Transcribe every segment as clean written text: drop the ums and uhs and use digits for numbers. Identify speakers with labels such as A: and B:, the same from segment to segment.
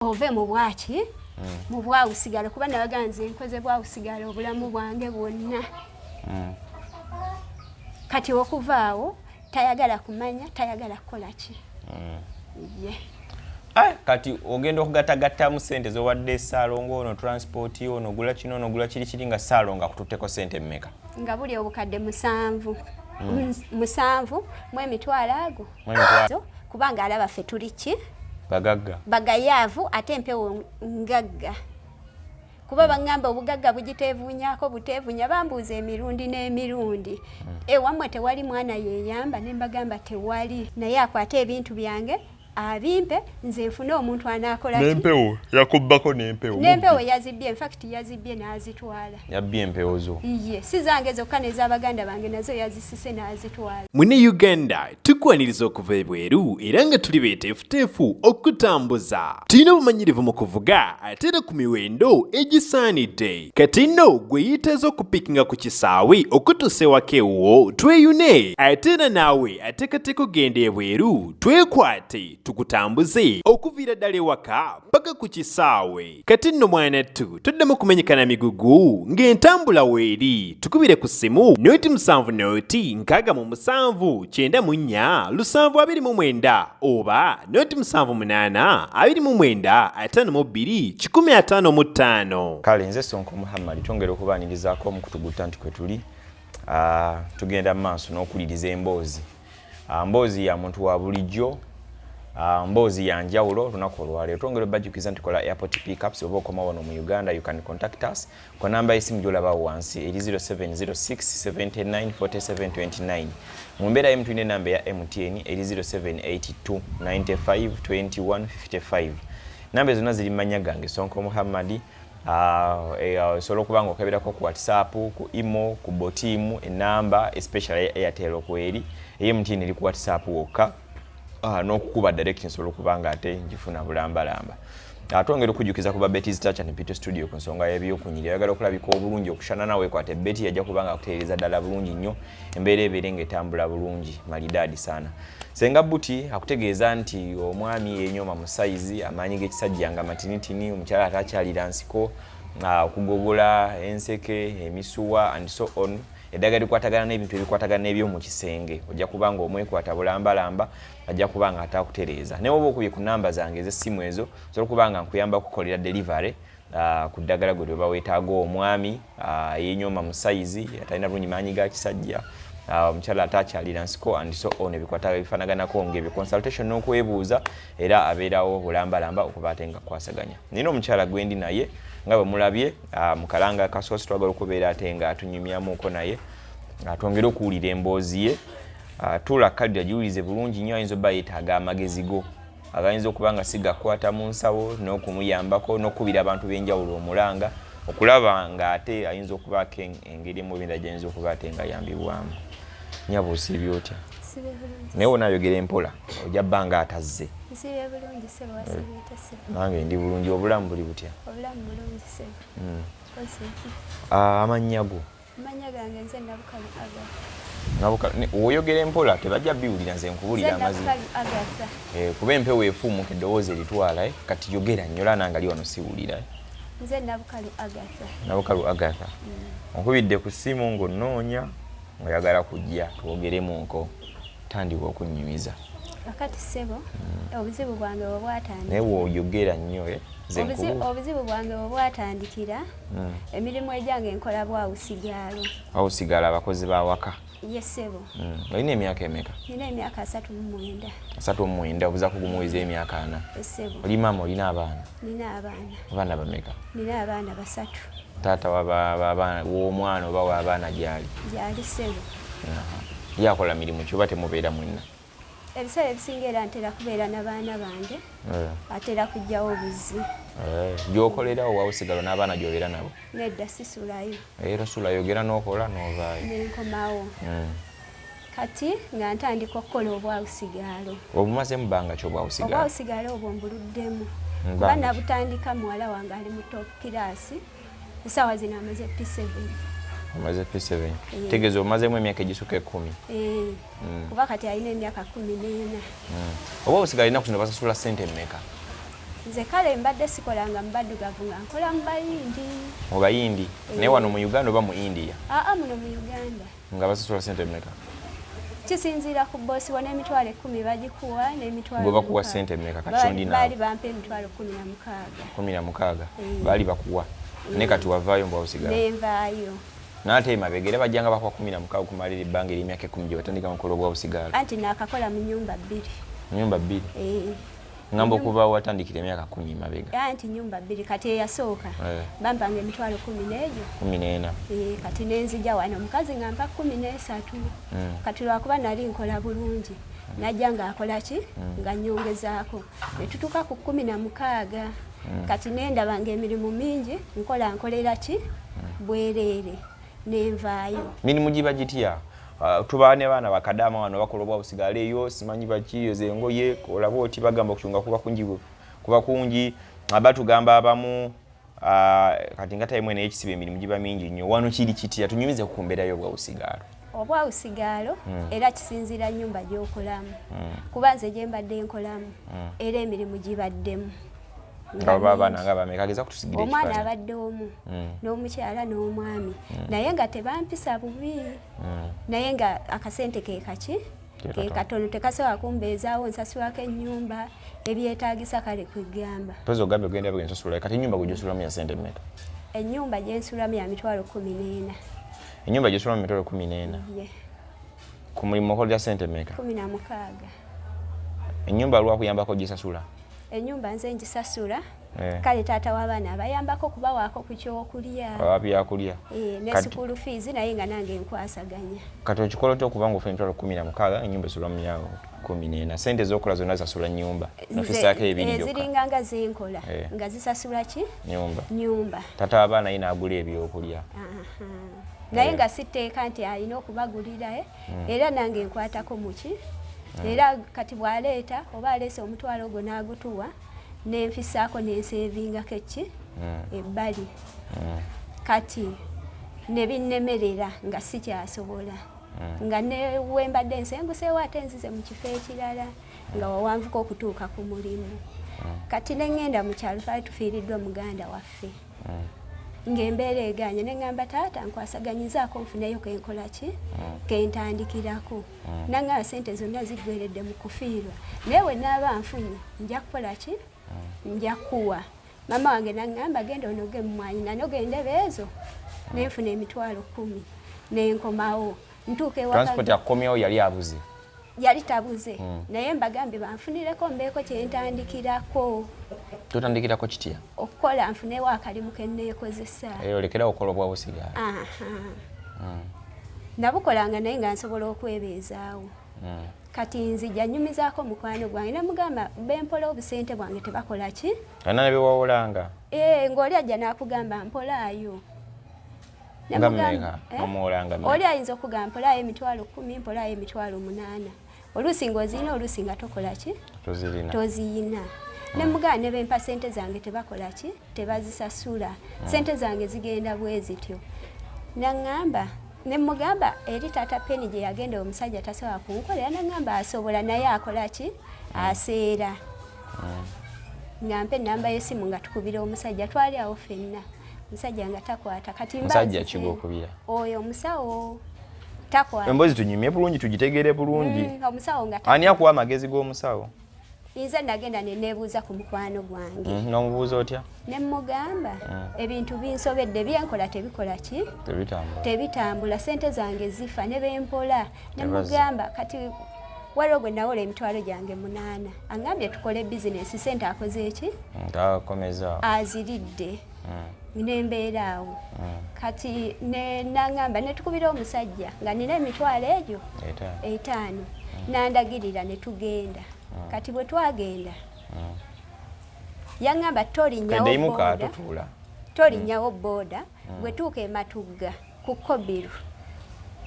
A: Ove mu bwaki, mu bwawusigala, kuba nabaga nze nkoze bwawusigala obulamu bwange bwonna. Kati okuvaawo tayagala kumanya, tayagala kukola ki ye.
B: Ah, kati ogenda okugatagattamu sente zowadde Saalongo ono, transport ono, ogula kino, ono ogula kiri kiri, nga Saalongo akututteko sente mmeka?
A: Nga buli obukadde 7, 7 mu emitwalo ago.
B: Mu emitwalo.
A: Kubanga alaba ffe tuli ki?
B: Bagagga.
A: Bagayaavu, ate empewo ngagga, kuba baŋŋamba obugagga bugiteevuunyako buteevuunya. Bambuuza emirundi n'emirundi, "Ewammwe tewali mwana yeeyamba?" Ne mbagamba tewali, naye akwate ebintu byange abimpe, nze nfune omuntu anaakola ki?
B: N'empewo yakubbako, n'empewo?
A: N'empewo yazibbye. Infact yazibbye n'azitwala.
B: Yabbye empewo zo?
A: Iye, si zange zokka, n'ez'abaganda bange nazo yazisise n'azitwala.
C: Mune Uganda, tukwaniriza okuva ebweru era nga tuli beeteefuteefu okutambuza. Tulina obumanyirivu mu kuvuga ate era ku miwendo egisaanidde. Kati nno gwe yeetaaza okupikinga ku kisaawe okutuusa ewaka ewuwo, tweyune. Ate era naawe ateekateeka okugenda ebweru, twekwate tukutambuze okuviira ddala ewaka paka ku kisaawe. Kati nno mwanattu, toddamu kumenyekana migugu ng'entambula weeri. Tukubire ku ssimu 0 7 0 67 94 729 oba 0 7 8 29 52 155.
B: Kale nze Sonko Muhammad, twongera okubaanirizaako omukutu gutta nti kwe tuli. Tugenda mu maaso n'okuliriza emboozi. Mboozi ya muntu wa bulijjo, mboozi ya njawulo olunaku olwaleero. Twongera obajjukiza nti kola airport pickups. Oba okoma wano mu Uganda, you can contact us ku namba y'essimu gy'olabawo wansi eri 0706 79 47 29. Mu mbeera y'emu tulina enamba eya MTN eri 0782 95 21 55. Namba ezo zonna ziri mu mannya gange Sonko Muhammadi. Osobola okuba nga okeberako ku WhatsApp, ku Imo, ku Botiimu. Enamba especially ya Airtel okweri, eya MTN eri ku WhatsApp wokka, n'okukuba direct nsobola okuba nga ate ngifuna bulambalamba. Twongera okujjukiza kuba Betty's Touch and Pito Studio ku nsonga y'ebyokunyirira. Oyagala okulabika obulungi okushanana, weekwate Betty, yajja kuba nga akutereereza ddala bulungi nnyo, embeera ebeere ng'etambula bulungi malidaadi sana. Senga Buti akutegeeza nti omwami yenyooma mu sayizi, amaanyi g'ekisajja nga matinitini, omukyala atakyalira nsiko, okugogola enseke, emisuwa and so on. Eddagala likwatagana n'ebintu ebikwatagana n'ebyomu kisenge, ojja kuba nga omwekwata bulambalamba, ajja kuba nga atakutereeza. Naye oba okubye ku namba zange ez'essimu ezo, osobola okuba nga nkuyamba okukolera delivery ku ddagala gwe lweba weetaaga. Omwami yenyooma mu sayizi, atalina bulungi maanyi ga kisajja, omukyala atakyalira nsiko and so on, ebikwata ebifaanaganako ng'ebyo, consultation n'okwebuuza, era abeerawo bulambalamba okuba ate nga kwasaganya. Nina omukyala gwendi naye nga bwe mulabye mu kalanga kasoose, twagala okubeera ate nga atunyumyamuko naye, twongere okuwulira emboozi ye. Tuula kalira, giwulize bulungi nnyo. Ayinza obba yeetaaga amagezi go agayinza okuba nga sigakwata mu nsawo n'okumuyambako n'okukubira abantu b'enjawulo omulanga okulaba ng'ate ayinza okubaako engeri emu ebinda gyayinza okuba ate nga ayambibwamu. Nyaba, osiibye otya?
A: Nsiibye bulungi.
B: Naye wona ayogera empola, ojja bba nga atazze.
A: Nsiibye bulungi ssebo, wasiibye otya ssebo?
B: Nange ndi bulungi. Obulamu buli butya?
A: Obulamu bulungi ssebo. Osiibye?
B: Ah, amannya go?
A: Amannya gange nze Nabukalu Agatha.
B: Woyogera empola tebajja biwulira, nze nkubulira
A: Nze
B: amazima.
A: Nabukalu Agatha.
B: Kuba empewo efuumuka, eddoboozi eritwala, eh? Kati yogera nnyo la, nange ali wano siwulira, eh?
A: Nze Nabukalu Agatha.
B: Nabukalu Agatha, onkubidde ku ssimu ng'onnoonya, ng'oyagala kujja twogeremuko. Tandika okunnyumiza.
A: Kakati ssebo, obuzibu bwange bwe bwatandikira
B: Naye woyogera nnyo, eh? Nze
A: Obuzibu bwange bwe bwatandikira, emirimu egyange nkola bwawusigaalo.
B: Awusigala, abakozi b'awaka.
A: Ye ssebo.
B: Olina emyaka emeka?
A: Nina emyaka 39.
B: 39, obuzaako gumuweza emyaka 40.
A: Essebo.
B: Oli maama, olina abaana?
A: Nina abaana.
B: Abaana bameka?
A: Nina abaana basatu.
B: Taata w'omwana oba w'abaana gyali?
A: Gyali ssebo.
B: Aha. Ye akola mirimu ki oba temubeera mwenna?
A: Ebiseera ebisinga era ntera kubeera n'abaana bange. Atera kujjawo buzzi.
B: Gy'okolera owawusigalo n'abaana gy'obeera nabo?
A: Nedda, sisulayo.
B: Era osula yogera n'okola n'ovaayo?
A: Nenkomawo. Kati nga ntandika okukola obwawusigaalo.
B: Obumazemu bbanga ki obwawusigaalo?
A: Obwawusigaalo obwo mbuluddemu, kuba
B: Bbanga ki?
A: nabutandika muwala wange ali mu top class, essaawa zino amaze P7.
B: Omaze P7?
A: Eh.
B: Tegeeza omazemu emyaka egisuka 10.
A: Eh, kuba kati alina emyaka 14.
B: Oba obusigala ennaku zino basasula ssente mmeka?
A: Nze kale mbadde sikolanga mu baddugavu, nga nkola mu Bayindi.
B: Mu Bayindi? Naye wano mu Uganda oba mu India?
A: Aa, muno mu Uganda.
B: Nga basasula sente mmeka?
A: Kisinziira ku boosi wo, n'emitwalo 10 bagikuwa, n'emitwalo
B: Gwe bakuwa
A: 6.
B: sente mmeka? Kati
A: Baali bampa emitwalo 16.
B: 16 baali bakuwa, naye kati wavaayo mbwa osigala.
A: Nenvaayo.
B: N'ate emabega era bajjanga bakuwa 16 okumalira ebbanga ery'emyaka 10 gye watandika mukola obwa busigaalo?
A: Anti naakakola mu nyumba 2.
B: Nyumba 2?
A: Eh.
B: Ngamba okuva watandikira emyaka 10 emabega.
A: Anti nyumba 2, kati eyasooka bampanga emitwalo 10 n'egyo.
B: 14.
A: Kati nenzija wano omukazi nga mpa 13. Kati lwakuba nali nkola bulungi, najja ng'akola ki? Nga nnyongezaako. Ne tutuuka ku 16. Kati nendaba ng'emirimu mingi nkola, nkolera ki? Bwereere. Nenvaayo.
B: Mirimu giba gitya? Tuba ne baana bakadaama wano bakola obwa busigaala eyo, simanyi baki, ezo engoye olaba oti bagamba okukyunga kuba kungi, kuba kungi. Batugamba abamu kati nga tayimu eno ey'ekisiba emirimu giba mingi nnyo. Wano kiri kitya? Tunyumize ku mbeera y'obwa busigaalo.
A: Obwa busigaalo era kisinziira nnyumba gy'okolamu. Kuba nze gye mbadde nkolamu era emirimu gibaddemu.
B: Nga baba abaana nga bameka? Ageza kutusigira
A: Omwana
B: ekifaananyi.
A: abadde omu, n'omukyala n'omwami, naye nga tebampisa bubi, naye nga akasente ke kaki?
B: Ke
A: Ke
B: katono.
A: katono, tekasobola kumbeezaawo, nsasulako ennyumba, ebyetaagisa kale kwegamba.
B: Mpozi ogambye ogenda bwe nsasula, kati ennyumba gwe gy'osulamu ya sente mmeka?
A: Ennyumba gye nsulamu ya mitwalo 14.
B: Ennyumba gy'osulamu mitwalo 14?
A: Ye.
B: Ku mulimu okolera sente mmeka?
A: 16.
B: Ennyumba lwakuyambako gisasula?
A: Ennyumba nze ngisasula. Kale taata w'abaana abayambako kubawaako ku kyokulya.
B: Baba byakulya.
A: Ne school fees, naye nga nange nkwasaganya.
B: Kati okikola otya okuba nga ofuna emitwalo 16, ennyumba esula mu yawo 14, sente ez'okola zonna zisasula nnyumba, nofisaako ebiri byokka?
A: Ziringa nga zenkola nga zisasula ki?
B: Nyumba.
A: Nyumba.
B: Taata w'abaana ye n'agula ebyokulya.
A: Naye nga sitteeka nti alina okubagulira, era nange nkwatako muki. Era kati bw'aleeta oba aleese omutwalo ogwo n'agutuwa, nenfisaako nenseevingako eki ebbali. Kati ne binnemerera nga sikyasobola. Nga ne we mbadde nsenguseewo ate nzize mu kifo ekirala nga wawanvuka okutuuka ku mulimu. Kati ne ŋŋenda mu kyalo, twali tufiiriddwa muganda waffe. Ng'embeera egaanye, ne ŋŋamba taata nkwasaganyizaako nfuneyo ke nkola ki? Ke ntandikirako. Naŋŋamba ssente zonna ziggweredde mu kufiirwa, naye bwe naaba nfunye nja kukola ki? Nja kuwa. Maama wange naŋŋamba genda onoge emmwanyi, nanoga endebe ezo ne nfuna emitwalo 10 ne nkomawo. Ntuuka ewaka.
B: Transport yakukomyawo yali abuze?
A: Yali tabuze, naye mbagambye banfunireko mbeeko kye ntandikirako.
B: Totandikirako kitya?
A: Okukola nfunewo akalimu ke nneekozesa.
B: Olekerawo okukola obwa busigaala.
A: Nabukolanga naye nga nsobola okwebeezaawo. Kati nzija nnyumizaako mukwano gwange ne mugamba bempola obusente bwange tebakola ki?
B: Alina ne bewawolanga?
A: Ng'oli ajja n'akugamba mpolaayo.
B: Nga mmeka? Omuwolanga mmeka?
A: Oli ayinza okugamba mpolaayo emitwalo 10, mpolaayo emitwalo 8. Oluusi ng'ozirina, oluusi nga tokola ki?
B: Tozirina.
A: Toziyina. Ne mugamba ne bempa ssente zange tebakola ki? Tebazisasula. Ssente zange zigenda bwe zityo. Naŋŋamba, ne mugamba eri taata Penny gye yagenda omusajja tasobola kunkolera, naŋŋamba asobola naye akola ki? Aseera. Nga mpa ennamba y'essimu nga tukubira omusajja, twali awo ffenna. Omusajja nga takwata. Kati mba
B: Musajja
A: nzize
B: ki gw'okubira?
A: Oyo omusawo takwata.
B: Emboozi tunyumye bulungi, tugitegeere bulungi.
A: Omusawo nga
B: Ani akuwa amagezi g'omusawo?
A: Nze nagenda ne neebuuza ku mukwano gwange.
B: N'omubuuza otya?
A: Ne mmugamba ebintu binsobedde, byenkola tebikola ki?
B: Tebitambula.
A: Tebitambula, ssente zange zifa ne bempola. Ne
B: Tebazi.
A: mugamba kati waliwo gwe nawola emitwalo gyange 8. Angambye tukole bizinesi, ssente akoze ki?
B: Ntakomeza.
A: Aziridde. Ne mbeera awo. Kati ne nangamba ne tukubira omusajja nga nina emitwalo egyo
B: 5.
A: 5. Nandagirira ne tugenda. Kati bwe twagenda, yaŋŋamba tolinnyawo
B: Kedde yimuka,
A: booda.
B: tutuula.
A: Tolinnyawo booda, bwe tuuka e Matugga ku Kobiru,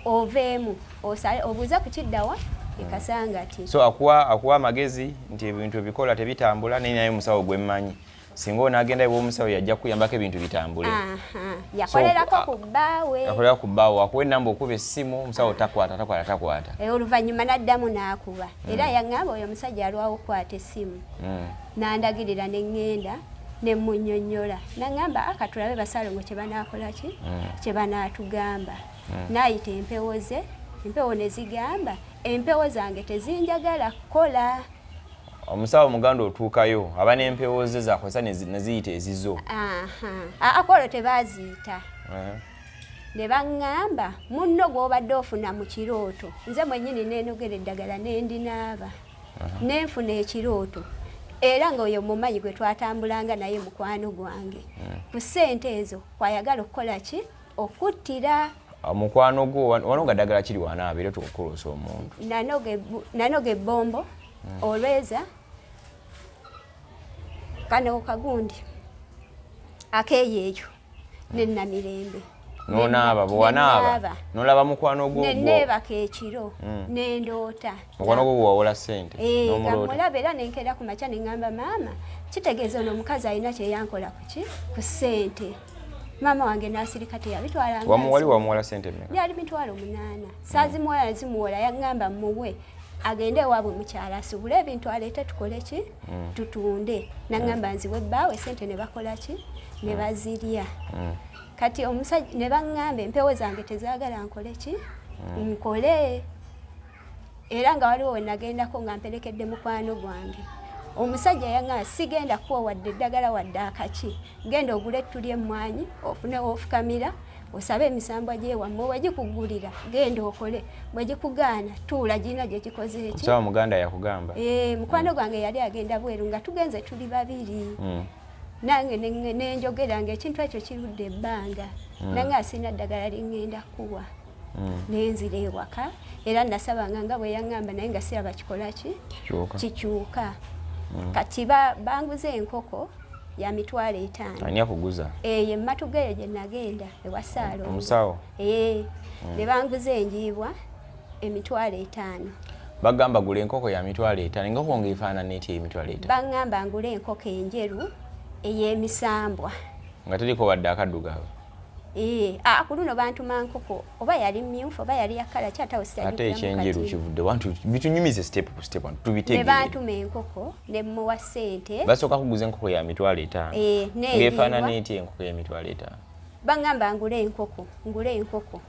A: oveemu, osale, obuuze ku kiddawa e Kasangati.
B: So akuwa amagezi nti ebintu ebikola tebitambula, naye naye omusawo gwe mmanyi. Singa onaagenda ew'omusawo yajja kukuyambako ebintu bitambule.
A: Yakolerako ku bbaawe.
B: Yakolera ku bbaawe, akuwa ennamba okuba essimu, omusawo takwata, takwata, takwata.
A: Eh, oluvannyuma n'addamu n'akuba. Era yaŋŋamba oyo omusajja alwawo okukwata essimu. N'andagirira ne ŋŋenda ne mmunnyonnyola. N'aŋŋamba aka tulabe Basaalongo kye banaakola ki? Kye banaatugamba. N'ayita empewo ze, empewo ne zigamba empewo zange tezinjagala kukola.
B: Omusawo Muganda otuukayo aba n'empewo ze zakozesa ne ziyita ezizo.
A: Akwolwo tebaaziyita. Ne baŋŋamba munno gw'obadde ofuna mu kirooto, nze mwennyini neenogera eddagala ne ndinaaba, ne nfuna ekirooto, era ng'oyo mumanyi gwe twatambulanga naye mukwano gwange. Ku ssente ezo kwayagala okukola ki? Okuttira.
B: Mukwano gwo wanoga ddagala kiri wanaaba era tukukuloosa omuntu.
A: Nanoga ebbombo olweza kano kagundi akeeyeeyo ne Namirembe.
B: Nonaaba, bwewanaaba nolaba mukwano gwo.
A: Neneebaka ekiro nendoota.
B: Mukwano gwo gwewawola ssente.
A: Nga mulaba era nenkeera ku makya ne ŋŋamba maama kitegeeza ono omukazi alina kye yankola ku ki? Ku ssente. Maama wange n'asirika teyabitwala.
B: Wali wamuwola ssente mmeka?
A: Byali 800,000. Saazimuwola nazimuwola, yaŋŋamba muwe agende ewaabwe mukyalo asubule ebintu aleete tukole ki? Tutunde. Naŋŋamba nziwe bbaawe ssente ne bakola ki? Ne bazirya. Kati omusajja ne baŋŋamba empewo zange tezaagala nkole ki? Nkole. Era nga waliwo we nagendako nga mperekedde mukwano gwange. Omusajja yaŋŋamba sigenda kuwa wadde eddagala wadde akaki. Genda ogule ettu ly'emmwanyi ofune w'ofukamira osabe emisambwa gy'ewammwe bwe gikugulira genda okole, bwe gikugaana tuula girina gye gikoze eki.
B: Omusawo Muganda yakugamba?
A: Mukwano gwange yali agenda bweru nga tugenze tuli babiri. Nange ne njogera ng'ekintu ekyo kirudde ebbanga. Nange asina ddagala liŋŋenda kuwa. Nenzira ewaka era nasabanga nga bwe yaŋŋamba naye nga siraba kikola ki? Kikyuka. Kati banguze enkoko ya 500,000.
B: Ani akuguza?
A: Ye mmatuga eyo gye nagenda ewa Ssaalongo.
B: Omusawo?
A: Ne banguza enjiibwa 500,000.
B: Bagamba gula enkoko ya 500,000. Enkoko ng'efaanana etya 500,000?
A: Baŋŋamba ngule enkoko enjeru ey'emisambwa.
B: Nga teriko wadde akaddugavu.
A: Ku luno bantuma nkoko oba yali mmyufu oba yali ya kkala ki ate awo
B: sitajjukira
A: Ate
B: ekyenjeru kivudde wantu bitunyumize step ku step wantu tubitegeere.
A: Ne bantuma enkoko ne mmuwa ssente.
B: Basooka kuguza enkoko ya 500,000. Ng'efaanana etya enkoko ya 500,000?
A: Baŋŋamba ngule enkoko, ngule enkoko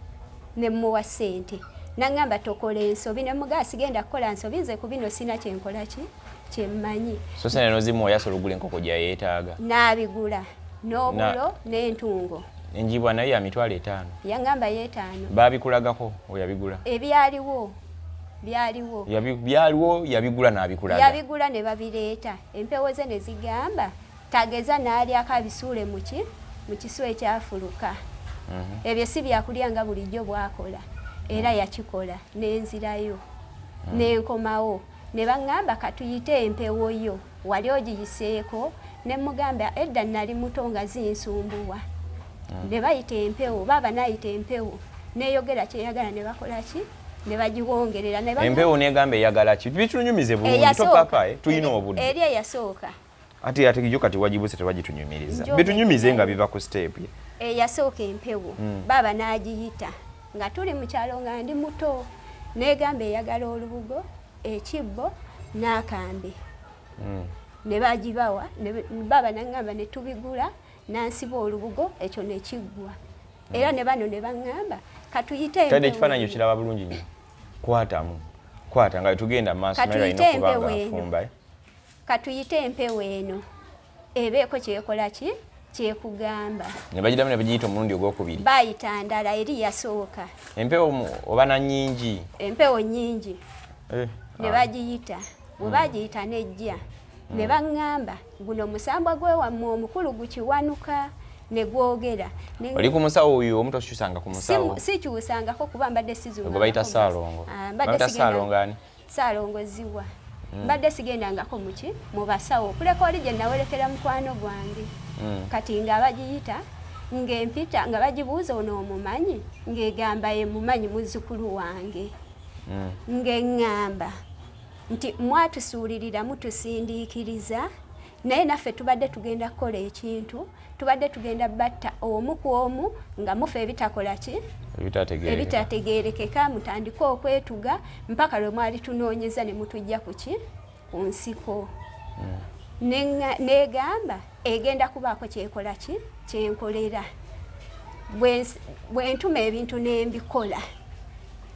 A: ne mmuwa ssente. Naŋŋamba tokola ensobi ne mugamba sigenda kukola nsobi nze ku bino sina kye nkola ki? Kye mmanyi.
B: So ssente n'ozimuwa yasobola okugula enkoko gye yeetaaga.
A: N'abigula n'obulo n'entungo.
B: Enjiibwa nayo ya 500,000.
A: Yaŋŋamba y'etaano.
B: Baabikulagako oyabigula?
A: Ebyaliwo byaliwo.
B: Byaliwo yabigula n'abikulaga.
A: Yabigula ne babireeta. Empewo ze ne zigamba tageza n'alyako abisuule mu ki? Mu kisu ekyafuluka. Ebyo si byakulya nga bulijjo bw'akola. Era yakikola n'enzirayo. N'enkomawo. Ne baŋŋamba katuyite empewo yo. Wali ogiyiseeko? Ne mmugamba edda nali muto nga zinsumbuwa. Ne bayita empewo, baaba n'ayita empewo. Neeyogera kyeyagala ne bakola ki? Ne bagiwongerera.
B: Empewo n'egamba eyagala ki? Bitunyumize bulungi, topapa, tulina obudde.
A: Eri eyasooka.
B: Ate ate yo kati wagibuse tebagitunyumiriza. Bitunyumize nga biva ku step ye.
A: Eyasooka empewo, baaba n'agiyita. Nga tuli mu kyalo nga ndi muto. N'egamba eyagala olubugo, ekibbo n'akambe. Ne bagibawa, baaba n'aŋŋamba ne tubigula, n'ansiba olubugo, ekyo ne kiggwa. Era ne bano ne baŋŋamba katuyite empewo.
B: Tadde ekifaananyi okiraba bulungi nnyo. Kwatamu. Kwata nga tugenda maaso naye alina okuba nga afumba.
A: Katuyite empewo eno. Ebeeko kyekola ki? Kyekugamba.
B: Ne bagiddamu ne bagiyita omulundi ogwokubiri.
A: Baayita ndala eri yasooka.
B: Empewo oba na nnyingi?
A: Empewo nnyingi. Ne bagiyita. Bwe bagiyita n'ejja. Ne baŋŋamba guno musambwa gwe wammwe omukulu gukiwanuka ne gwogera.
B: Oli ku musawo oyo omu tokyusanga ku musawo?
A: Sikyusangako kuba mbadde sizungangako.
B: Gwe bayita Ssaalongo.
A: Mbadde
B: Bayita Ssaalongo ani?
A: Ssaalongo Zziwa. Mbadde sigendangako mu ki? Mu basawo. Okuleka oli gye nawerekera mukwano gwange. Kati nga bagiyita ng'empita nga bagibuuza ono omumanyi ng'egamba ye mumanyi muzzukulu wange. Ng'eŋŋamba nti mwatusuulirira mutusindiikiriza Naye naffe tubadde tugenda kukola ekintu, tubadde tugenda batta omu ku omu nga mufa ebitakola ki, ebitategeerekeka, mutandike okwetuga mpaka lwe mwali tunoonyeza ne mutujja ku ki, ku nsiko. Negamba egenda kubaako kyekola ki, kyenkolera. Bwe ntuma ebintu nembikola,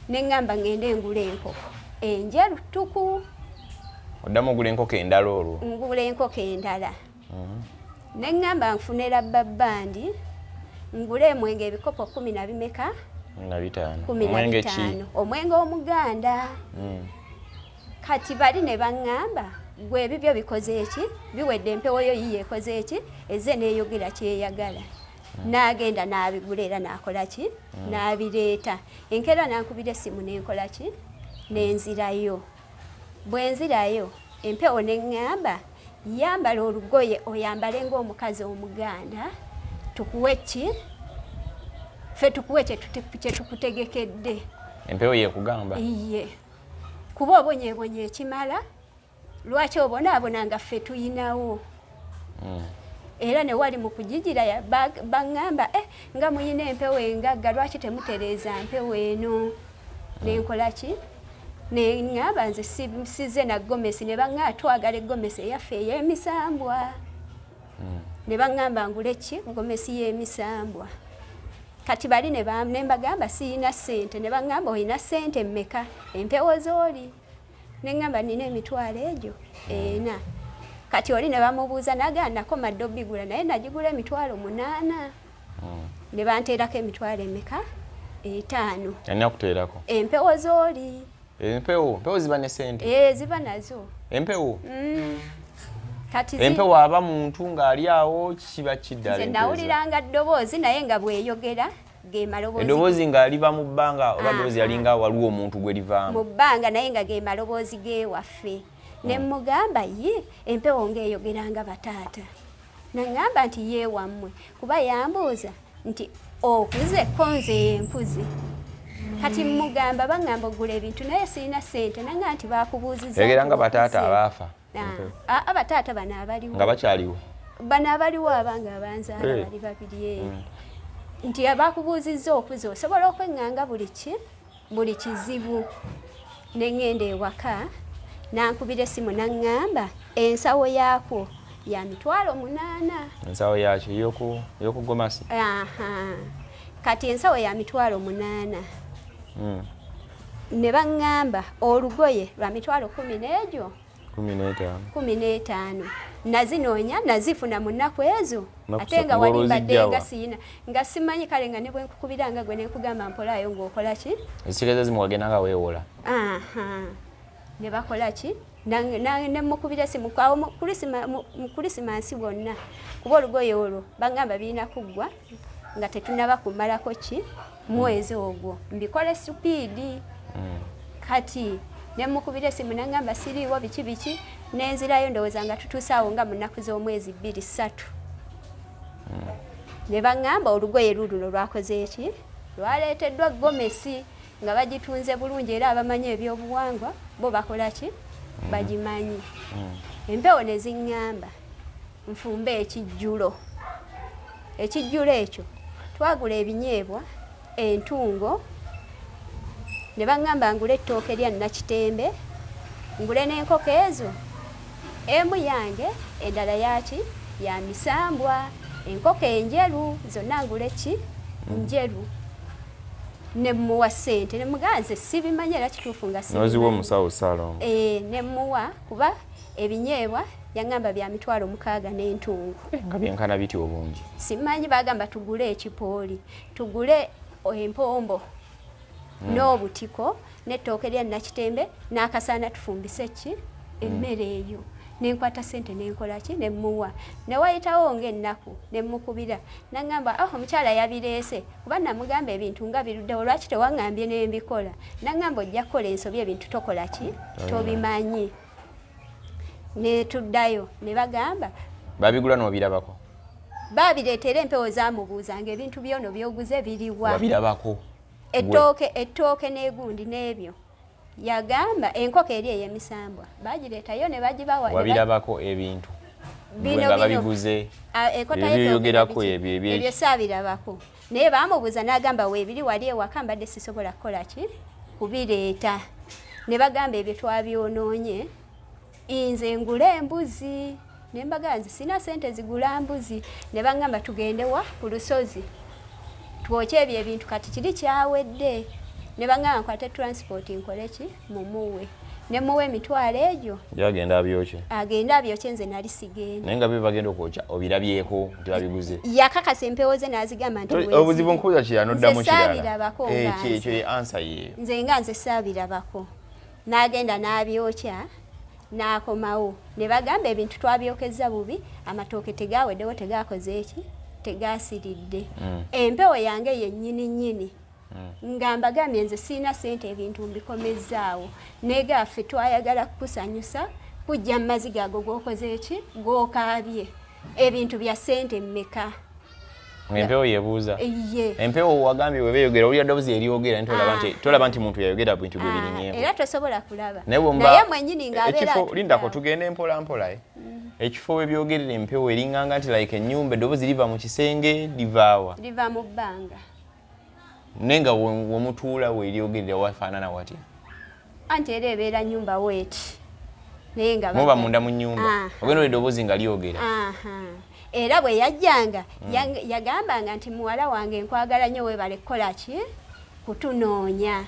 A: neŋŋamba ngende ngula enkoko enjeru ttuku.
B: Oddamu ogula enkoko endala olwo?
A: Ngula enkoko endala. Neŋŋamba nfune rabba bbandi, ngule omwenge ebikopo 10 na bimeka?
B: 15.
A: 15. Omwenge omuganda. Kati bali ne baŋŋamba gwe ebibyo bikoze eki, biwedde, empewo yo yiyo ekoze eki, ezze neeyogera kyeyagala. N'agenda n'abigula era n'akola ki, n'abireeta. Enkeera n'ankubira essimu n'enkola ki, n'enzirayo. Bwe nzirayo empewo ne ŋŋamba yambala olugoye oyambale ng'omukazi omuganda, tukuwe ki, ffe tukuwe kye tukutegekedde.
B: Empewo yekugamba?
A: Iye, kuba obonyeebonye ekimala, lwaki obonaabona nga ffe tuyinawo? Era ne wali mu kugigira baŋŋamba nga muyina empewo engagga, lwaki temutereeza mpewo eno? Nenkola ki, neŋŋamba nze size na gomesi, ne baŋŋamba twagala egomesi eyaffe ey'emisambwa. Ne baŋŋamba ngule ki, gomesi y'emisambwa. Kati bali ne mbagamba siyina ssente, ne baŋŋamba olina ssente mmeka, empewo z'oli? Ne ŋŋamba nina emitwalo egyo 4. Kati oli ne bamubuuza n'agamba nakoma dda obigula, naye nagigula emitwalo 8. Ne banteerako emitwalo emeka? 5.
B: Ani akuteerako?
A: Empewo z'oli.
B: Empewo ziba ne ssente?
A: Ziba nazo.
B: Empewo?
A: Kati
B: empewo aba muntu ng'ali awo kiba kiddala.
A: Nze nawuliranga ddoboozi naye nga bweyogera ge maloboozi.
B: Eddoboozi ng'aliva mu bbanga oba eddoboozi yalinga waliwo omuntu gwe livaamu?
A: Mu bbanga naye nga ge maloboozi g'ewaffe. Ne mmugamba ye empewo ng'eyogera nga bataata. Naŋŋamba nti ye wammwe, kuba yambuuza nti okuze ko nze nkuze. Kati mmugamba baŋŋamba ogula ebintu naye sirina ssente, naŋŋamba nti baakubuuzizza.
B: Yogera nga bataata abaafa.
A: Abataata bano abaliwo.
B: Nga bakyaliwo?
A: Bano abaliwo abange abanzaala bali babiri. Nti abakubuuzizza okuze osobola okweŋŋanga buli ki, buli kizibu. Ne ŋŋenda ewaka, n'ankubira essimu n'aŋŋamba ensawo yaakwo ya mitwalo 8.
B: Ensawo yakyo ey'okugomasi?
A: Kati ensawo ya mitwalo 8. Ne baŋŋamba olugoye lwa mitwalo 10 n'egyo
B: 15.
A: 15. Nazinoonya nazifuna mu nnaku ezo, ate nga wali mbadde nga siyina, nga simanyi kale nga ne bwe nkukubira nga gwe ne nkugamba mpolaayo ng'okola ki?
B: Ekitegeeza zimu wagenda nga weewola.
A: Ne bakola ki? Ne mukubira essimu awo mu Krisimansi bwonna, kuba olugoye olwo baŋŋamba birina kuggwa nga tetunnaba kumalako ki mwezi ogwo, mbikole supiidi. Kati ne mukubira essimu n'aŋŋamba siriiwo biki biki, nenzirayo ndowooza nga tutuuse awo nga mu nnaku z'omwezi 2 3. Ne baŋŋamba olugoye luuluno lwakoze ki? Lwaleeteddwa gomesi nga bagitunze bulungi, era abamanyi ebyobuwangwa bo bakola ki? Bagimanyi. Empewo ne ziŋŋamba nfumbe ekijjulo. Ekijjulo ekyo twagula ebinyeebwa, entungo, ne baŋŋamba ngule ettooke lya Nakitembe, ngule n'enkoko ezo, emu yange endala yaki, ya misambwa, enkoko enjeru zonna ngule ki, njeru. Ne mmuwa ssente, ne mugamba nze sibimanyi era kituufu nga sibimanyi.
B: N'oziwa omusawo Ssaalongo?
A: Ne mmuwa kuba ebinyeebwa yaŋŋamba bya mitwalo 6 n'entungo.
B: Nga byenkana biti obungi?
A: Simanyi, bagamba tugule ekipooli, tugule empombo n'obutiko n'ettooke lya Nakitembe n'akasaana tufumbise ki emmere eyo. Nenkwata ssente nenkola ki, ne mmuwa. Ne wayitawo ng'ennaku ne mmukubira, n'aŋŋamba omukyala yabireese, kuba namugamba ebintu nga biruddewo, lwaki tewaŋŋambye ne mbikola? N'aŋŋamba ojja kukola ensobi, ebintu tokola ki, tobimanyi. Ne tuddayo ne bagamba
B: babigula n'obirabako?
A: Babireetera empewo zaamubuuzanga ebintu byono by'oguze biriwa?
B: Wabirabako?
A: Ettooke n'egundi n'ebyo. Yagamba enkoko eri ey'emisambwa bagireetayo ne bagibawa.
B: Wabirabako ebintu? Bino nga babiguze.
A: Ekota
B: Ebyogerako ebyo
A: ebyo saabirabako, naye baamubuuza n'agamba weebiri wali ewaka, mbadde sisobola kukola ki, kubireeta. Ne bagamba ebyo twabyonoonye, nze ngule embuzi. Ne mbagamba nze sina sente zigula mbuzi. Ne baŋŋamba tugende wa ku lusozi twokye ebyo ebintu, kati kiri kyawedde. Ne baŋŋamba nkwate transport nkole ki, mumuwe. Ne muwa emitwalo egyo.
B: Yagenda abyokye.
A: Agende abyokye, nze nali sigenda.
B: Naye nga bye bagenda okwokya obirabyeko nti babiguze?
A: Yakakasa empewo ze n'azigamba nti weeziri.
B: Obuzibu nkubuuza kirala, noddamu
A: Nze
B: kirala.
A: saabirabako
B: Eh,
A: nga
B: ki-
A: nze.
B: Ekyo ye answer yeeyo.
A: Nze nga nze saabirabako. N'agenda n'abyokya n'akomawo, ne bagamba ebintu twabyokezza bubi, amatooke tegaweddewo, tegakoze eki, tegasiridde. Empewo yange yennyini nnyini nga mbagambye nze siina sente, ebintu mbikomezzaawo, negaffe twayagala kukusanyusa, kujja mu maziga ago g'okoze eki, g'okaabye, ebintu bya sente mmeka?
B: Ng'empewo yebuuza.
A: Ye.
B: Empewo wagambye weba eyogera, owulira ddoboozi eryogera, nti tolaba nti
A: Ah.
B: tolaba nti muntu yayogera bintu gwe
A: Ah,
B: birinyeeko.
A: era tosobola kulaba.
B: Naye bw'omuba-
A: Naye mwennyini ng'abeera
B: ekifo
A: atudde
B: lindako,
A: awo.
B: tugende mpola mpola, eh. Ekifo webyogerera empewo eringanga nti like ennyumba, eddoboozi liva mu kisenge, livaawa?
A: Liva mu bbanga.
B: Naye nga wemutuula weeryogerera wafaanana watya?
A: Anti era ebeera nyumba weeti, naye nga
B: Muba munda mu nnyumba?
A: Aha.
B: Ogenda eddoboozi nga lyogera?
A: Aha. Era bwe yajjanga yagambanga nti muwala wange nkwagala nnyo, weebale kukola ki, kutunoonya.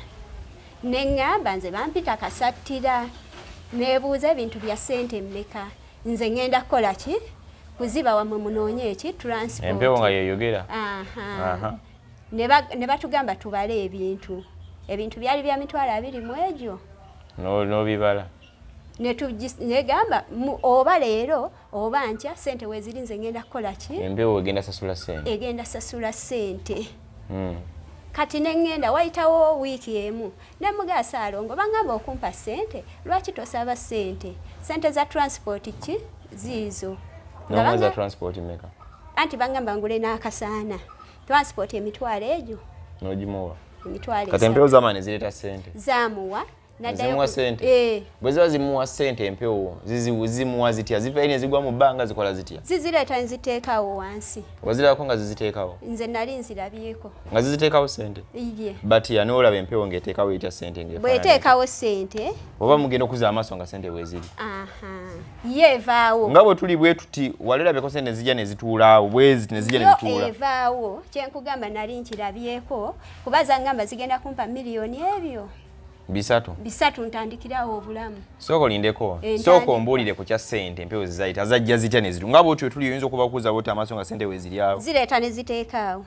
A: Ne ŋŋamba nze bampita kasattira, neebuuza ebintu bya ssente mmeka, nze ŋŋenda kukola ki, kuziba wammwe munoonye eki, transport.
B: Empewo nga yeyogera.
A: Aha.
B: Aha.
A: Ne batugamba tubale ebintu. Ebintu byali bya 20,000 egyo.
B: N'obibala.
A: Negamba oba leero oba nkya sente weziri, nze ngenda kukola ki?
B: Empewo egenda sasula sente.
A: Egenda sasula sente. Kati neŋŋenda, wayitawo wiiki emu, nemugaa Saalongo, baŋŋamba okumpa sente, lwaki tosaba sente, sente za transport ki ziizo. Nga
B: N'omuweza transport meka?
A: Anti baŋŋamba ngule n'akasaana, transport emitwalo egyo.
B: N'ogimuwa?
A: Emitwalo
B: Kati
A: 3.
B: empewo z'amaanyi zireeta sente?
A: Zaamuwa, naddayo
B: Zimuwa sente?
A: Eh.
B: Bwe ziba zimuwa sente empewo zimuwa zitya? Ziva eri ne zigwa mu bbanga, zikola zitya?
A: Zizireeta nziteekaawo wansi.
B: Wazirabako nga ziziteekawo?
A: Nze nali nzirabyeko.
B: Nga ziziteekawo sente?
A: Ye.
B: Batya n'olaba empewo ng'eteekawo etya sente ng'efaanana?
A: Bw'eteekawo sente.
B: Oba mugenda okuzza amaaso nga sente weeziri?
A: Aha, ye evaawo.
B: Nga bwe tuli bwe tuti, wali olabeko sente zijja ne zituulaawo bwezi ne zijja ne
A: Yo
B: zituula?
A: evaawo, kyenkugamba nali nkirabyeko, kuba zangamba zigenda kumpa miliyoni ebyo
B: 300.
A: 300, ntandikirawo obulamu.
B: Sooka olindeko.
A: Entandika.
B: Sooka ombuulire ku kya sente, empewo zizayita zajja zitya ne zitu nga bwotyo tuli, oyinza okuba kuza bwoti amaaso nga sente weeziri awo?
A: Zireeta ne ziteekaawo.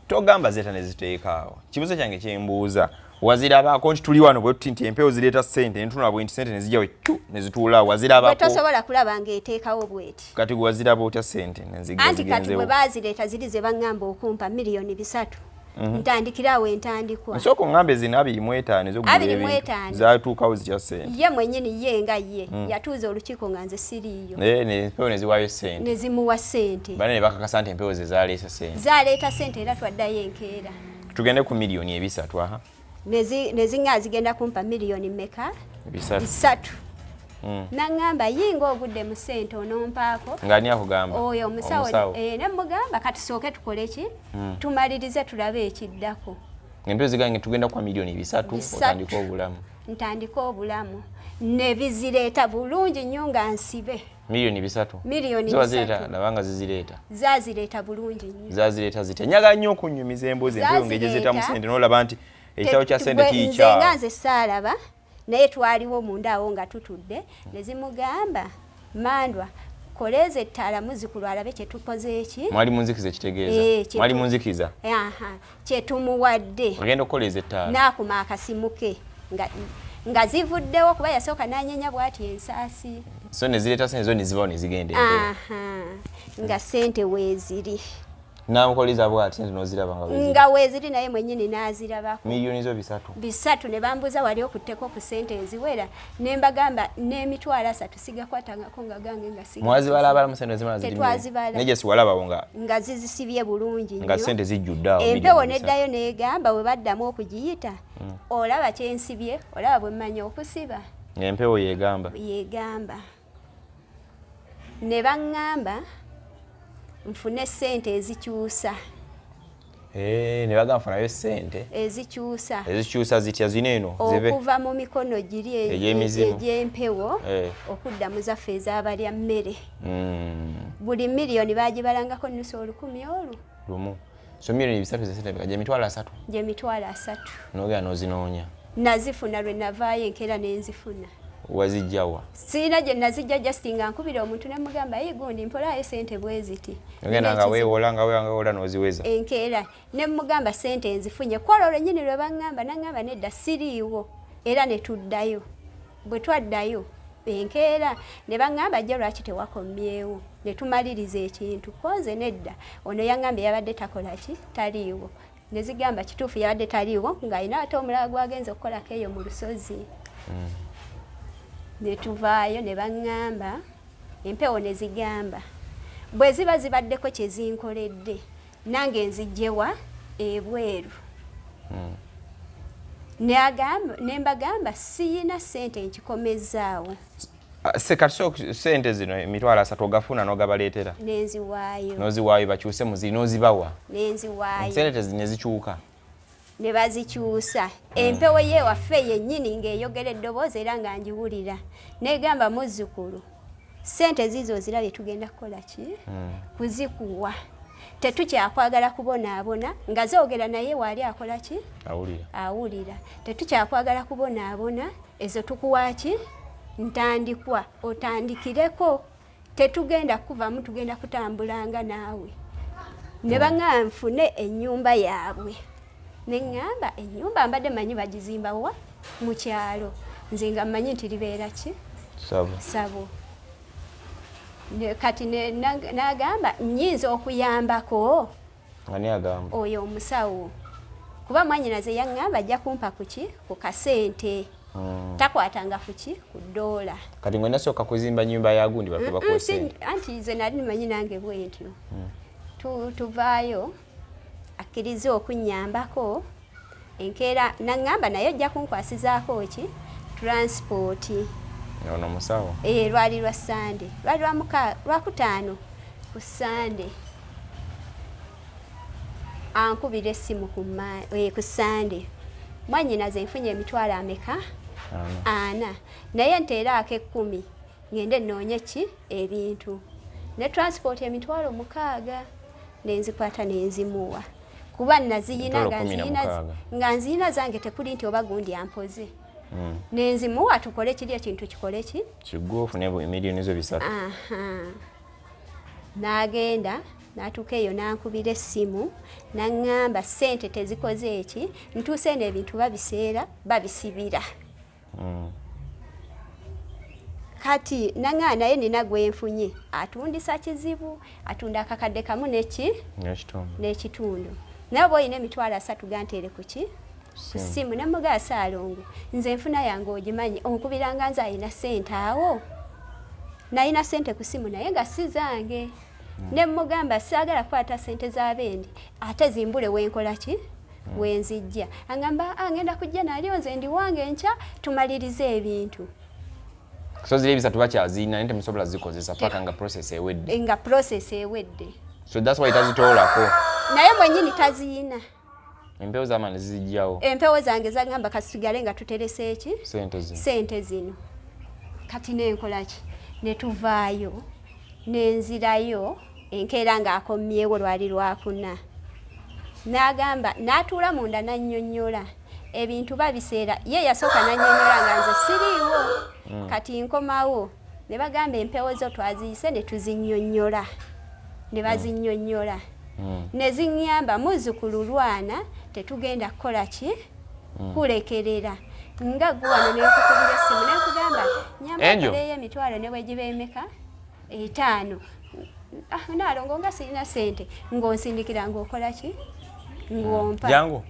B: Togamba zireeta ne ziteekaawo. Kibuzo kyange kyembuuza, wazirabaako nti tuli wano bwe tuti nti empewo zireeta sente, ntunula bwe nti sente ne zijja we ne zituulaawo?
A: Bwe
B: Wazirabako?
A: tosobola kulaba ng'eteekawo bweti.
B: Kati gwe waziraba otya sente
A: Anti kati bwe
B: zigenzewo?
A: bazireeta ziri ze baŋŋamba okumpa miliyoni 3, ntandikirawo entandikwa.
B: Nsooka oŋŋambe zino 25 ez'okugula
A: 25.
B: ebintu zatuukawo zitya sente?
A: Ye mwennyini, ye nga ye yatuuza olukiiko nga nze siriiyo.
B: Naye empewo ne ziwaayo sente?
A: Ne zimuwa sente.
B: Bane ne bakakasa nti empewo ze zaleese sente?
A: Zaleeta sente, era twaddayo enkeera.
B: Tugende ku miliyoni 300, aha.
A: Ne ziŋŋa zigenda kumpa miliyoni meka?
B: 300.
A: 300. Naŋŋamba yinga ogudde mu ssente onompaako.
B: Ng'ani akugamba?
A: Oyo omusawo. Eh, ne mugamba katusooke tukole ki, tumalirize tulabe ekiddako.
B: Empewo zigange tugenda kuwa miliyoni 300.
A: 300.
B: Otandike obulamu.
A: Ntandike obulamu, ne bizireeta bulungi nnyo nga nsibe.
B: Miliyoni 300?
A: Miliyoni
B: Zo wazireeta?
A: 300.
B: Laba nga zizireeta.
A: Zazireeta bulungi nnyo.
B: Zazireeta zitya? Njagala nnyo okunyumiza emboozi empewo ng'egizeeta mu
A: Zazireeta.
B: sente n'olaba nti ekitabo kya sente
A: Nze nga
B: kiyikyawo.
A: nze saalaba, naye twaliwo munda awo nga tutudde, ne zimugamba mandwa koleeza ettaala muzukulu alabe kyetukoze eki.
B: Mwali munzikiza, ekitegeeza?
A: Eh,
B: Mwali munzikiza?
A: Aha, kyetumuwadde.
B: Ogenda okukoleeza ettaala?
A: N'akuma akasimu ke nga zivuddewo, kuba yasooka n'anyenya bw'ati ensaasi.
B: So ne zireeta sente zo ne zibawo ne zigenda empewo?
A: Aha, nga sente weeziri.
B: Namukoleza bwati sente n'oziraba nga weeziri?
A: Nga weeziri, naye mwennyini n'azirabako.
B: Miliyoni zo 300?
A: 300. Ne bambuuza wali okutteko ku sente eziwera, ne mbagamba n'emitwalo 30 sigakwatangako nga gange nga siga.
B: Mwazibalabalamu sente zimala ziri?
A: Tetwazibala.
B: Naye gyesi walabawo nga
A: Nga zizisibye bulungi
B: nga
A: nnyo.
B: sente zijjudde awo?
A: Empewo
B: miliyoni 300.
A: neddayo negamba bwe baddamu okugiyita, olaba kyensibye, olaba bwe mmanyi okusiba.
B: Ng'empewo yegamba?
A: Yegamba. Ne baŋŋamba nfune ssente ezikyusa.
B: Eh, ne bagamba funayo ssente
A: ezikyusa.
B: Ezikyusa zitya zino eno zibe
A: okuva mu mikono giri
B: Egy'emizimu.
A: egy'empewo
B: Eh.
A: okudda mu zaffe ez'abalya mmere.
B: Mm.
A: Buli miliyoni bagibalangako nusu olukumi olwo.
B: Lumu. So 3 miliyoni zesente bika 30,000.
A: 30,000.
B: Nogenda n'ozinoonya.
A: Nazifuna lwe navaayo enkeera nenzifuna.
B: Wazijjawa?
A: Sirina gye nazijja, just nga nkubira omuntu ne mugamba, "Yi gundi, mpolaayo sente bwe ziti."
B: Ogenda nga weewola, nga weewola, nga weewola n'oziweza.
A: Enkeera ne mugamba sente nzifunye kwolwo lwennyini lwe baŋŋamba, naŋŋamba nedda, siriiwo, era ne tuddayo. Bwe twaddayo enkeera ne baŋŋamba, "Jjo lwaki tewakomyewo ne tumaliriza ekintu?" Konze nedda, ono yaŋŋambye yabadde takola ki, taliiwo. Ne zigamba kituufu, yabadde taliiwo, ng'alina ate omulala gwagenza okukolako eyo mu lusozi. Ne tuvaayo ne baŋŋamba empewo ne zigamba bwe ziba zibaddeko kye zinkoledde, nange nzijjewa ebweru. Ne mbagamba siyina ssente, nkikomezaawo.
B: Ah, se kati so sente zino 30,000 ogafuna n'ogabaleetera?
A: Nenziwaayo.
B: N'oziwaayo bakyuse muziri n'ozibawa?
A: Nenziwaayo.
B: Sente ne zikyuka?
A: Ne bazikyusa. Empewo ye waffe yennyini ng'eyogera eddoboozi era nga ngiwulira, negamba, "Muzzukulu, ssente ziizo ozirabye, tugenda kukola ki? Kuzikuwa. Tetukyakwagala kubonaabona." Nga zoogera naye waali akola ki?
B: Awulira.
A: Awulira. "Tetukyakwagala kubonaabona, ezo tukuwa ki? Ntandikwa, otandikireko. Tetugenda kuvamu, tugenda kutambulanga naawe." Ne baŋŋamba nfune ennyumba yaabwe. Ne ŋŋamba ennyumba mbadde manyi bagizimba wa mu kyalo, nze nga mmanyi nti libeera ki?
B: Sabo.
A: Sabo. Kati n'agamba nnyinza okuyambako.
B: Ani agamba?
A: Oyo omusawo, kuba mwanyinaze yaŋŋamba ajja kumpa kuki, ku kasente. Takwatanga kuki, ku ddoola.
B: Kati ngwe nasooka kuzimba nyumba ya gundi bakuba sente?
A: Anti nze nali manyi nange bwe ntyo. Tuvaayo akkirize okunnyambako enkeera, naŋŋamba naye ojja kunkwasizaako ki, transport.
B: Ono omusawo?
A: Eh, lwali lwa Sande, lwali lwakutaano ku Sande. Ankubira essimu ku Sande, "Mwannyinaze, nfunye emitwalo ameka?"
B: Ana.
A: Ana, naye nteeraako 10 ngende nnoonye ki, ebintu ne transport 60,000. Nenzikwata nenzimuwa kuba naziyina.
B: Emitwalo
A: Nga
B: kumi na mukaaga.
A: Nga nziyina zange, tekuli nti oba gundi ampoze. Nenzimuwa tukole kiri ekintu, kikole ki?
B: Kiggwa ofune 3 miliyoni.
A: Aha. N'agenda n'atuuka eyo n'ankubira essimu n'aŋŋamba ssente tezikoze eki, ntuuse eno ebintu babiseera babisibira. Kati naŋŋamba naye nina gwenfunye atundisa kizibu, atunda 1,000 neki
B: n'ekitundu.
A: N'ekitundu. Naye oba olina 30,000 ganteere ku ki, ku ssimu. Nemugaa, "Saalongo, nze nfuna yange ogimanyi, onkubiranga nze alina ssente awo." Nalina ssente ku ssimu naye nga si zange. Ne mugamba saagala kukwata ssente z'abendi ate zimbule, wenkola ki, wenzijja? Angamba, "Ah, ngenda kujja nalyo, nze ndi wange enkya tumalirize ebintu."
B: So ziri ebisatu bakyazirina naye temusobola zikozesa paka nga process ewedde.
A: Nga process ewedde.
B: So that's why tazitoolako.
A: Naye mwennyini taziyina.
B: Empewo z'amaani zizijjawo.
A: Empewo zange zagamba kasigale nga tuterese eki?
B: Sente zino.
A: Sente zino. Kati nenkola ki? Ne tuvaayo, nenzirayo enkeera ng'akomyewo, lwali lwakuna. N'agamba n'atuula munda n'annyonnyola ebintu babiseera. Ye yasooka n'annyonnyola nga nze siriiwo. Kati nkomawo ne bagamba empewo zo twaziyise ne tuzinnyonnyola, ne bazinnyonnyola. Ne ziŋŋamba, "Muzzukulu, lwana, tetugenda kukola ki, kulekerera." Nga gwe wano nenkukubira essimu nenkugamba
B: Angel.
A: nyambakoleyo emitwalo ne bwe giba emeka, 5. Ah, naalongo nga sirina ssente, ng'onsindikira ng'okola ki, ng'ompa.
B: Jangu.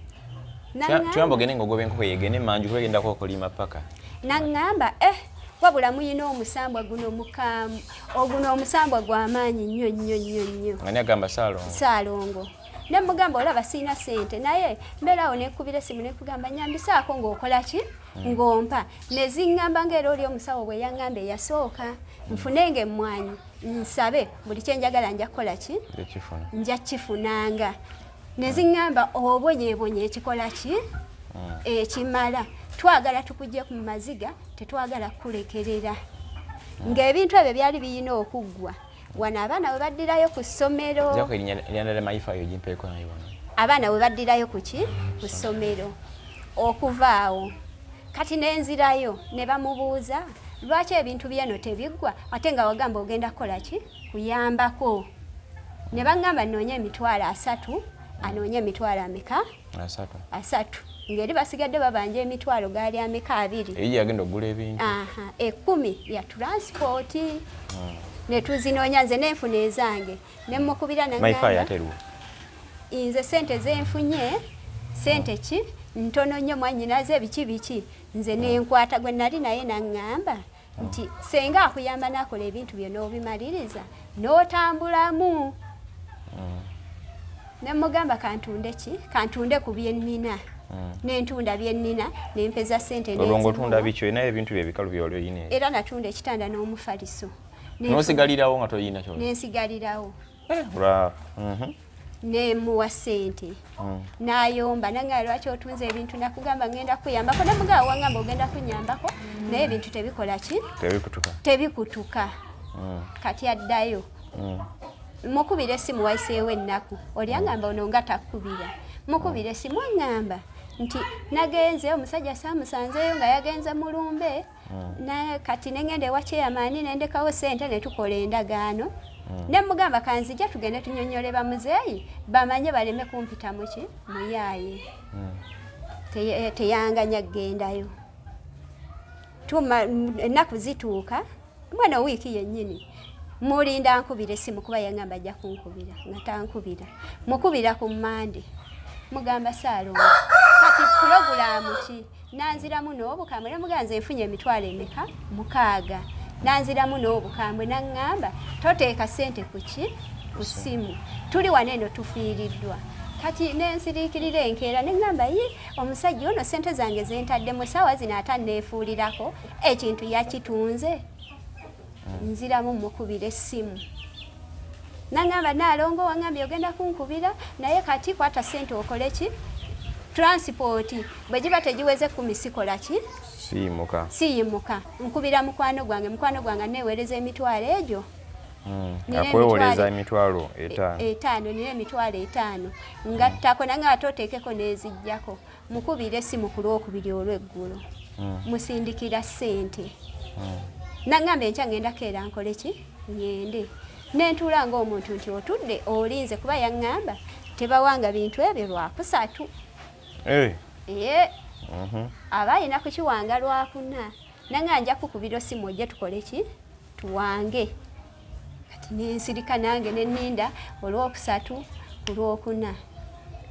A: Naŋŋamba-
B: Tuyamba ogende ng'ogoba enkoko yegende emanju kuba egendako okulima paka.
A: Naŋŋamba, "Eh, wabula muyina omusambwa guno mukamu, oguno omusambwa gw'amaanyi nnyo nnyo nnyo nnyo."
B: Ani agamba? Saalongo?
A: Saalongo. Ne mugamba, "Olaba sirina ssente, naye mbeeraawo nekubira essimu nekugamba nyambisaako ng'okola ki, ng'ompa." Ne ziŋŋamba ngaera oli omusawo bwe yaŋŋamba eyasooka nfunenga emmwanyi. Nsabe buli kyenjagala nja kukola ki? Nja kifunanga. Ne ziŋŋamba obonyeebonye ekikola ki? Ekimala. Twagala tukujje ku maziga, tetwagala kukulekerera. Ng'ebintu ebyo byali biyina okuggwa. Wano abaana we baddirayo ku ssomero. Abaana we baddirayo ku ki? Ku ssomero. Okuva awo. Kati nenzirayo ne bamubuuza lwaki ebintu byeno tebiggwa ate nga wagamba ogenda kukola ki? Kuyambako. Ne baŋŋamba nnoonye 30,000, anoonye emitwalo ameka? 30. Ng'eri basigadde babanja emitwalo gaali ameka? 2.
B: Eyi yagenda okugula ebintu.
A: Aha, 10 ya transport. Ne tuzinoonya nze nenfuna ezange. Ne mmukubira
B: n'aŋŋamba
A: nze sente zenfunye, sente ki? Ntono nnyo mwannyinaze biki biki. Nze nenkwata gwe nali naye n'aŋŋamba nti senga akuyamba n'akola ebintu byo n'obimaliriza n'otambulamu. Ne mugamba kantunde ki? Kantunde ku bye nnina. Nentunda bye nnina, nempeza ssente.
B: Olwo ng'otunda biki? Olinayo ebintu bye ebikalu by'oli oyina?
A: Era natunda ekitanda n'omufaliso.
B: N'osigalirawo nga toyina ky'oli?
A: Nensigalirawo. Nemuwa ssente. N'ayomba nangamba lwaki otunze ebintu, nakugamba ngenda kuyambako, namugamba wangamba ogenda kunyambako naye ebintu tebikola ki?
B: Tebikutuka.
A: Tebikutuka. Kati addayo. Mukubira essimu wayiseewo ennaku, oli angamba ono nga takkubira. Mukubira essimu aŋŋamba nti nagenze omusajja saamusanzeeyo nga yagenze mulumbe. Kati nengenda ewa chairman nendekawo ssente ne tukola endagaano. Ne mugamba kanzija tugende tunyonnyole bamuzeeyi bamanye baleme kumpita muki muyaaye. Teyanganya kgendayo. Ennaku zituuka mwana wiiki yennyini mulinda nkubira essimu kuba yangamba ajja kunkubira nga tankubira. Mukubira ku Mmande mugamba Ssaalongo kati pulogulaamu ki? Nanziramu n'obukambwe namugamba nze nfunye emitwalo emeka? 6. Nanziramu n'obukambwe naŋŋamba toteeka ssente ku ki? Ku ssimu. Tuli wano eno tufiiriddwa. Kati nensiriikirira enkeera ne ŋŋamba yi omusajja ono ssente zange ze ntaddemu essaawa zino ate anneefuulirako ekintu yakitunze. Nziramu mukubira essimu. Naŋŋamba Nnaalongo waŋŋambye ogenda kunkubira naye kati kwata ssente okole ki? Transport bwe giba tegiweze 10 sikola ki?
B: Siyimuka.
A: Siyimuka. Nkubira mukwano gwange, mukwano gwange anneeweereza emitwalo egyo.
B: Akwewolereza emitwalo 5.
A: 5, nina emitwalo 5. Ngattako nange ate oteekeko n'ezijjako. Mukubira essimu ku Lwokubiri olw'eggulo. Musindikira ssente. Naŋŋamba enkya ngenda keera nkole ki? Ŋŋende. Nentuula ng'omuntu nti otudde olinze kuba yaŋŋamba tebawanga bintu ebyo Lwakusatu. Aba alina kukiwanga Lwakuna. Naŋŋamba nja kukubira essimu ojje tukole ki? Tuwange. Kati nensirika nange ne nninda Olwokusatu ku Lwokuna.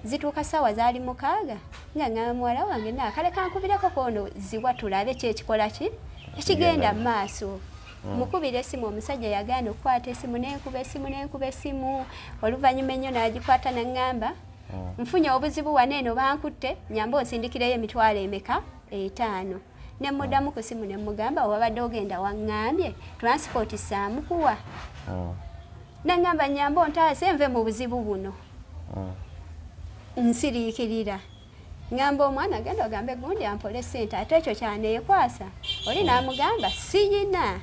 A: Zituuka ssaawa zaali 6 nga ŋŋamba muwala wange naakale kankubireko koono ziwa tulabe ki ekikola ki? Ekigenda mu maaso. Mukubira essimu omusajja yagaana okukwata essimu nenkuba essimu nenkuba essimu oluvannyuma ennyo n'agikwata n'aŋŋamba nfunye obuzibu wano eno bankutte nyamba onsindikireyo emitwalo emeka? 5. Ne muddamu ku ssimu ne mugamba wabadde ogenda waŋŋambye transport saamukuwa. N'aŋŋamba nyamba ontaase nve mu buzibu buno. Nsiriikirira. Ŋŋamba omwana genda ogambe gundi ampole ssente ate ekyo kyaneekwasa. Oli n'amugamba siyina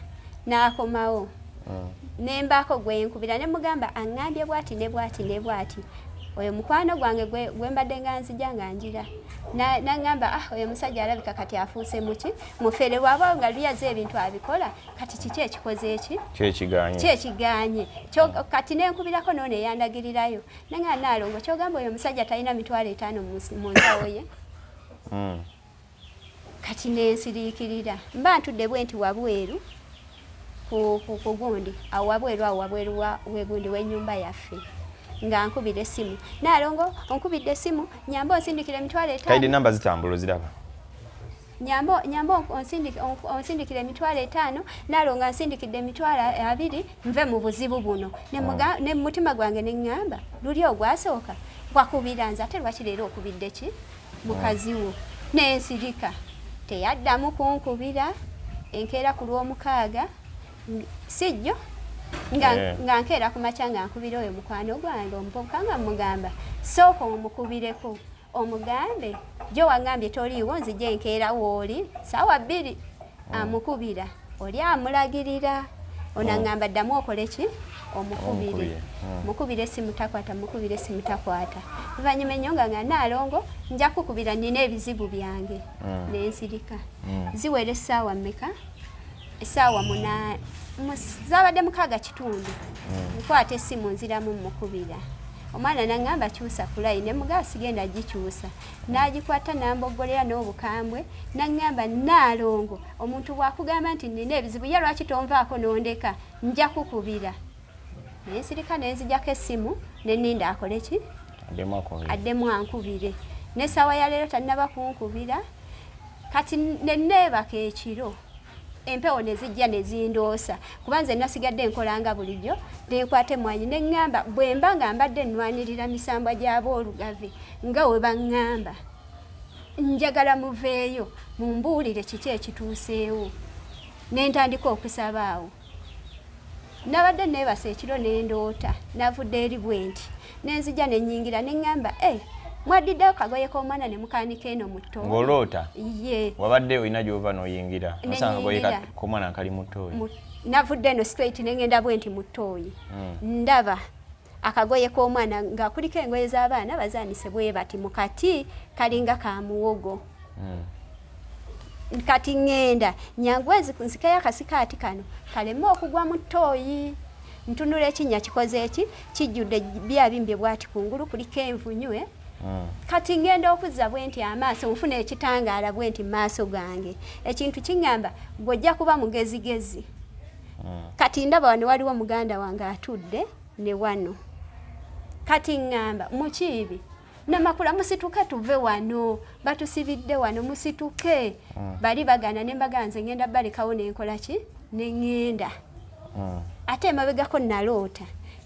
A: n'akomawo. Ne mbaako gwe nkubira ne mugamba aŋŋambye bw'ati ne bw'ati ne bw'ati. Oyo mukwano gwange gwe mbadde nga nzija nga njira. N'aŋŋamba oyo musajja alabika kati afuuse muki? Mufere bw'aba nga luyaze ebintu abikola kati kiki ekikoze eki?
B: Kyekigaanye.
A: Kyekigaanye. Kati ne nkubirako n'ono eyandagirirayo. Nanga Nnaalongo ky'ogamba oyo omusajja talina mitwalo 5 mu nsawo ye? Kati nensiriikirira. Mba ntudde bwe nti wabweru ku gundi, awo wabweru awo wabweru wegundi w'ennyumba yaffe. Nga nkubira essimu. Nnaalongo onkubidde essimu, nyamba onsindikira emitwalo 5.
B: Kaidi namba zitambula oziraba.
A: Nyamba onsindikira emitwalo 5, Nnaalongo ansindikidde emitwalo 2, nve mu buzibu buno. Ne mutima gwange ne ŋŋamba, luli ogwasooka wakubira nze ate lwaki leero okubidde ki? Mukazi wo. Nensirika. Teyaddamu kunkubira enkeera ku Lwomukaaga, sijjo Nga nkeera ku makya nga nkubira oyo mukwano gwange omuvubuka nga mugamba sooka omukubireko omugambe gyo wangambye toliiwo nzije nkeera wooli saawa 2. Amukubira oli amulagirira ono aŋŋamba ddamu okole ki omukubire. Mukubire essimu takwata, mukubire essimu takwata. Luvannyuma ennyo nga Naalongo nja kukubira nnina ebizibu byange. Nensirika. Ziwera essaawa mmeka? Essaawa 8 zabadde 6:15. Nkwata essimu nziramu mukubira. Omwana naŋŋamba kyusa ku layini, ne mugamba sigenda gikyusa. N'agikwata n'amboggolera n'obukambwe naŋŋamba Naalongo omuntu bw'akugamba nti nnina ebizibu ye lwaki tonvaako n'ondeka nja kukubira. Nensirika nenzijako essimu ne nninda akole ki? Addemu ankubire. N'essaawa ya leero tannaba kunkubira. Kati ne neebaka ekiro empewo ne zijja ne zindoosa kuba nze nasigadde nkolanga bulijjo nenkwata emmwanyi ne ŋŋamba bwe mba nga mbadde nnwanirira misambwa gy'aboolugave nga we baŋŋamba njagala muveeyo mumbuulire kiki ekituuseewo ne ntandika okusaba awo. Nabadde neebasa ekiro ne ndoota navudde eri bwe nti ne nzija ne nnyingira ne ŋŋamba e mwaddiddeyo akagoye k'omwana ne mukaanika eno mu ttooyi.
B: Ng'oloota?
A: Ye.
B: Wabadde olina gy'ova n'oyingira
A: Ne
B: osanga akagoye
A: nnyingira.
B: k'omwana kali mu ttooyi.
A: Navudde eno straight ne ŋŋenda bwe nti mu ttooyi. Ndaba akagoye k'omwana nga kuliko engoye z'abaana bazaanise bwe bati mu kati kalinga ka muwogo. Kati ŋŋenda nyanguwe nzikeyo akasikaati kano kaleme okugwa mu ttooyi. Ntunula ekinnya kikoze eki kijjudde byabimbye bwati kungulu kuliko envunyu. Kati ŋŋenda okuzza bwe nti amaaso nfuna ekitangaala bwe nti mu maaso gange ekintu kiŋŋamba gw'ojja kuba mugezigezi. Kati ndaba wano waliwo muganda wange atudde ne wano. Kati ŋŋamba mukiibi Namakula musituke tuve wano batusibidde wano musituke. Bali bagana ne mbagamba nze ŋŋenda balekawo ne nkola ki ne ŋŋenda. Ate emabegako naloota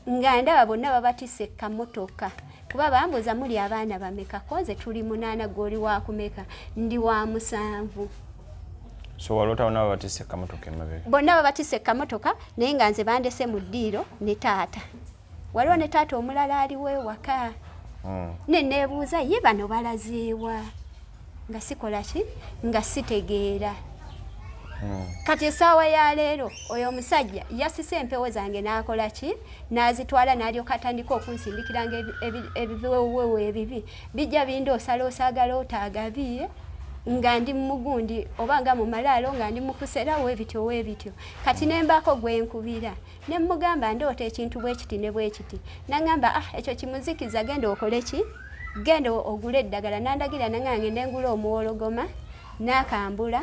A: nga ndaba bonna babatisse kamotoka kuba bambuuza muli abaana bameka ko nze tuli 8 gw'oli wakumeka ndi wa 7.
B: So waloota bonna babatisse kamotoka emabega?
A: Bonna babatisse kamotoka naye nga nze bandese mu ddiiro ne taata. Waliwo ne taata omulala aliwo ewaka. Ne neebuuza ye bano balazeewa nga sikola ki nga sitegeera. Kati essaawa ya leero oyo omusajja yasise empewo zange n'akola ki n'azitwala n'alyoka atandika okunsindikiranga ebiwewewo ebibi bijja bindoosaloosa agaloota agabi nga ndi mugundi oba nga mu malaalo nga ndi mukusera weebityo weebityo. Kati ne mbaako gwe nkubira ne mugamba ndoota ekintu bwe kiti ne bwe kiti naŋŋamba ah ekyo kimuzikiza genda okole ki genda ogule eddagala nandagira naŋŋamba ngende ngule omuwologoma n'akambula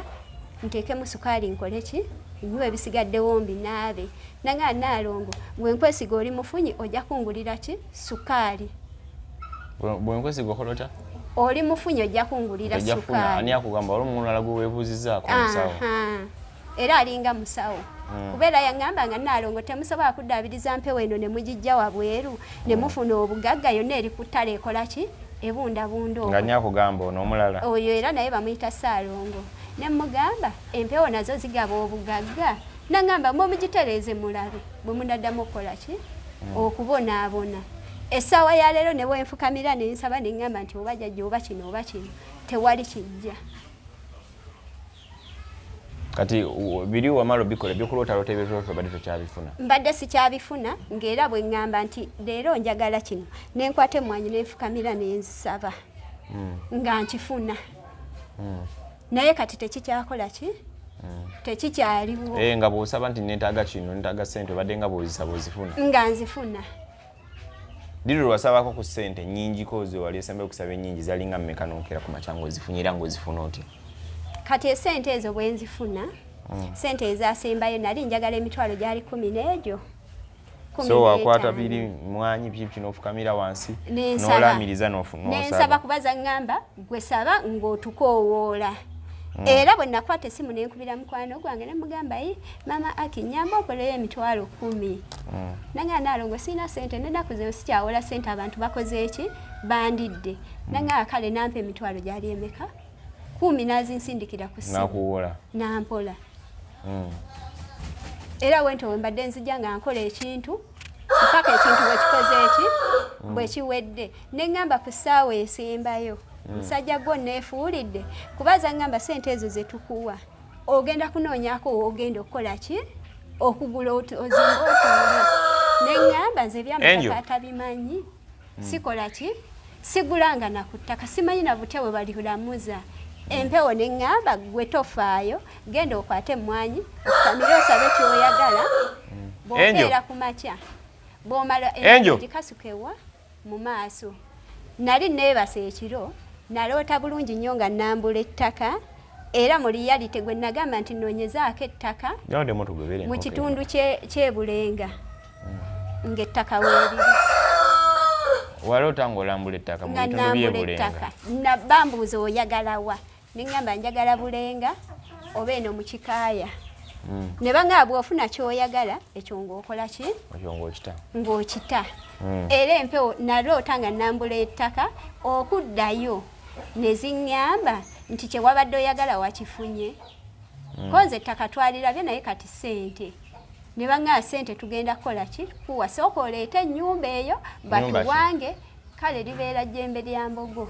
A: nteekemu sukaali nkole ki nywa ebisigaddewo mbinaabe. Naŋŋamba Naalongo gwe nkwesiga oli mufunyi ojja kungulira ki sukaali.
B: Bwe nkwesiga okola otya?
A: Oli mufunyi ojja kungulira sukaali.
B: Ani akugamba? Waliwo omulala gwe weebuuzizzaako musawo?
A: Era alinga musawo. Kubeera yaŋŋamba nga Naalongo temusobola kuddaabiriza mpewo eno ne mugijja wabweru ne mufuna obugagga yonna eri ku ttale ekola ki ebundabunda
B: okwo. Nga ani akugamba ono omulala?
A: Oyo era naye bamuyita Ssaalongo. Ne mugamba empewo nazo zigaba obugagga naŋŋamba mwe mugitereeze mulabe bwe munaddamu okukola ki okubonaabona. Essaawa ya leero ne bwenfukamira ne nsaba ne ŋŋamba nti oba jjajja oba kino oba kino tewali kijja.
B: Kati biri wamala obikola ebyokulootalota ebyokulooto obadde tokyabifuna?
A: Mbadde sikyabifuna ng'era bwe ŋŋamba nti leero njagala kino ne nkwata emmwanyi ne nfukamira ne nsaba nga nkifuna. Naye kati tekikyakola ki tekikyaliwo.
B: Nga bw'osaba nti neetaaga kino neetaaga ssente obadde nga bw'ozisaba ozifuna?
A: Nga nzifuna.
B: Ddi lwe wasabako ku ssente nnyingiko ze wali osembayo okusaba ennyingi zalinga mmeka n'okeera ku makya ng'ozifunye era ng'ozifuna otya?
A: Kati esente ezo bwe nzifuna sente ezasembayo nali njagala emitwalo gyali 10 n'egyo
B: So wakwata biri mwanyi biki n'ofukamira wansi n'olaamiriza
A: nensaba kubaza ŋŋamba gwe saba ng'otukoowoola. Era bwe nakwata essimu nenkubira mukwano gwange ne mugamba yi maama aki nyamba okoleyo emitwalo 10. Nanga Naalongo sirina sente nenaku zino sikyawola sente abantu bakoze eki bandidde. Nanga kale nampa emitwalo gyali emeka 10 n'azinsindikira ku ssimu.
B: Nakuwola?
A: Nampola. Era wento wembadde nzija nga nkola ekintu mpaka ekintu bwekikoze eki bwekiwedde, neŋŋamba ku ssaawa esembayo musajja gwo neefuulidde, kubaza ŋŋamba sente ezo zetukuwa ogenda kunoonyako ogenda okukola ki, okugula ozimba otuule. Neŋŋamba nze ebyamataka atabimanyi, sikola ki, sigulanga na ku ttaka, simanyi na butya bwe baliramuza. Empewo neŋŋamba gwe tofaayo, genda okwate emmwanyi ofukamire osabe kyoyagala, bw'okeera ku makya bw'omala gikasukewa mu maaso. Nali neebasa ekiro, naloota bulungi nnyo nga nnambula ettaka, era mu reality gwe nagamba nti noonyezaako ettaka mu kitundu ky'ebulenga ng'ettaka weeriri.
B: Waloota ng'olambula ettaka mu bitundu by'ebulenga?
A: Bambuuza oyagala wa, neŋŋamba njagala Bulenga oba eno mu Kikaaya. Ne baŋŋamba bw'ofuna ky'oyagala ekyo ng'okola ki, ng'okita. Era empewo naloota nga nambula ettaka, okuddayo ne ziŋŋamba nti kye wabadde oyagala wakifunye. Ko nze ettaka twalirabye, naye kati ssente. Ne baŋŋamba ssente tugenda kukola ki, kuwa, sooka oleete ennyumba eyo batuwange. Kale libeera jjembe lya mbogo.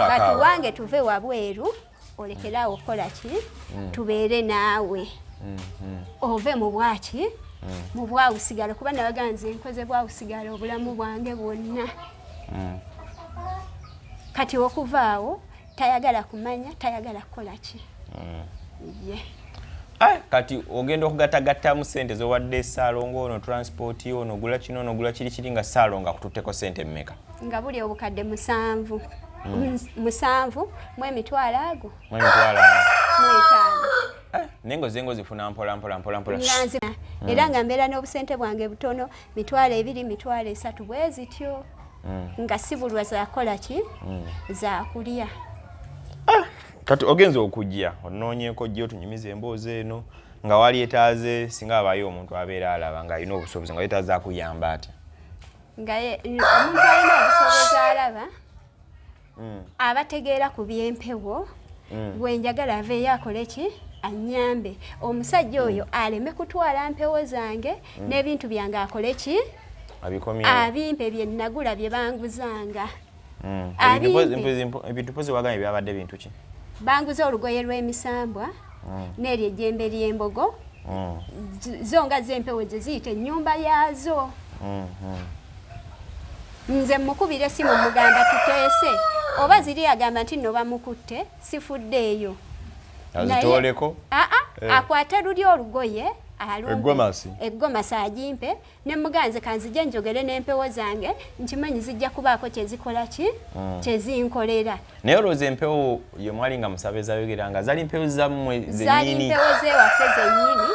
A: Batuwange tuve wabweru, olekeraawo okukola ki, tubeere naawe, ove mu bwaki, mu bwawusigalo, kuba nabaga nze nkoze bwawusigalo obulamu bwange bwonna. Kati okuvaawo tayagala kumanya, tayagala kukola ki. Ye
B: kati ogenda okugatagattamu sente zowadde Saalongo ono, transport ono, ogula kino ono, ogula kiri kiri, nga Saalongo akututteko sente mmeka?
A: Nga buli obukadde 7 7 mu emitwalo ago
B: mu emitwalo
A: mu 5.
B: Naye nga ozenga ozifuna mpola mpola mpola mpola.
A: Era nga mbeera n'obusente bwange butono, 20,000, 30,000 bwe zityo, nga sibulwa zakola ki, zakulya.
B: Kati ogenza okujja onoonyeeko jjo otunyumiza emboozi eno, nga walyetaaze singa abaayo omuntu abeera alaba ng'alina obusobozi, nga yeetaaze akuyamba atya?
A: Nga omuntu alina obusobozi alaba abategeera ku byempewo, gwe njagala aveeyo akole ki, annyambe omusajja oyo aleme kutwala mpewo zange n'ebintu byange, akole ki, abimpe bye nagula bye banguzanga.
B: Ebintu pozi wagambye byabadde bintu ki?
A: Banguza olugoye lw'emisambwa n'eryo ejjembe ly'embogo, zo nga zempewo ze ziyita ennyumba yaazo. Nze mukubira essimu mugamba tuteese oba ziri, agamba nti nno bamukutte, sifuddeeyo.
B: Azitooleko.
A: Aa, akwate luli olugoye eggomasi agimpe, ne muganze kanzije njogere n'empewo zange, nkimanyi zijja kubaako kyezikola ki, kyezinkolera.
B: Naye olowooza empewo ye mwali nga musaba ezayogera nga zali mpewo zammwe
A: Zaali mpewo zewaffe zennyini,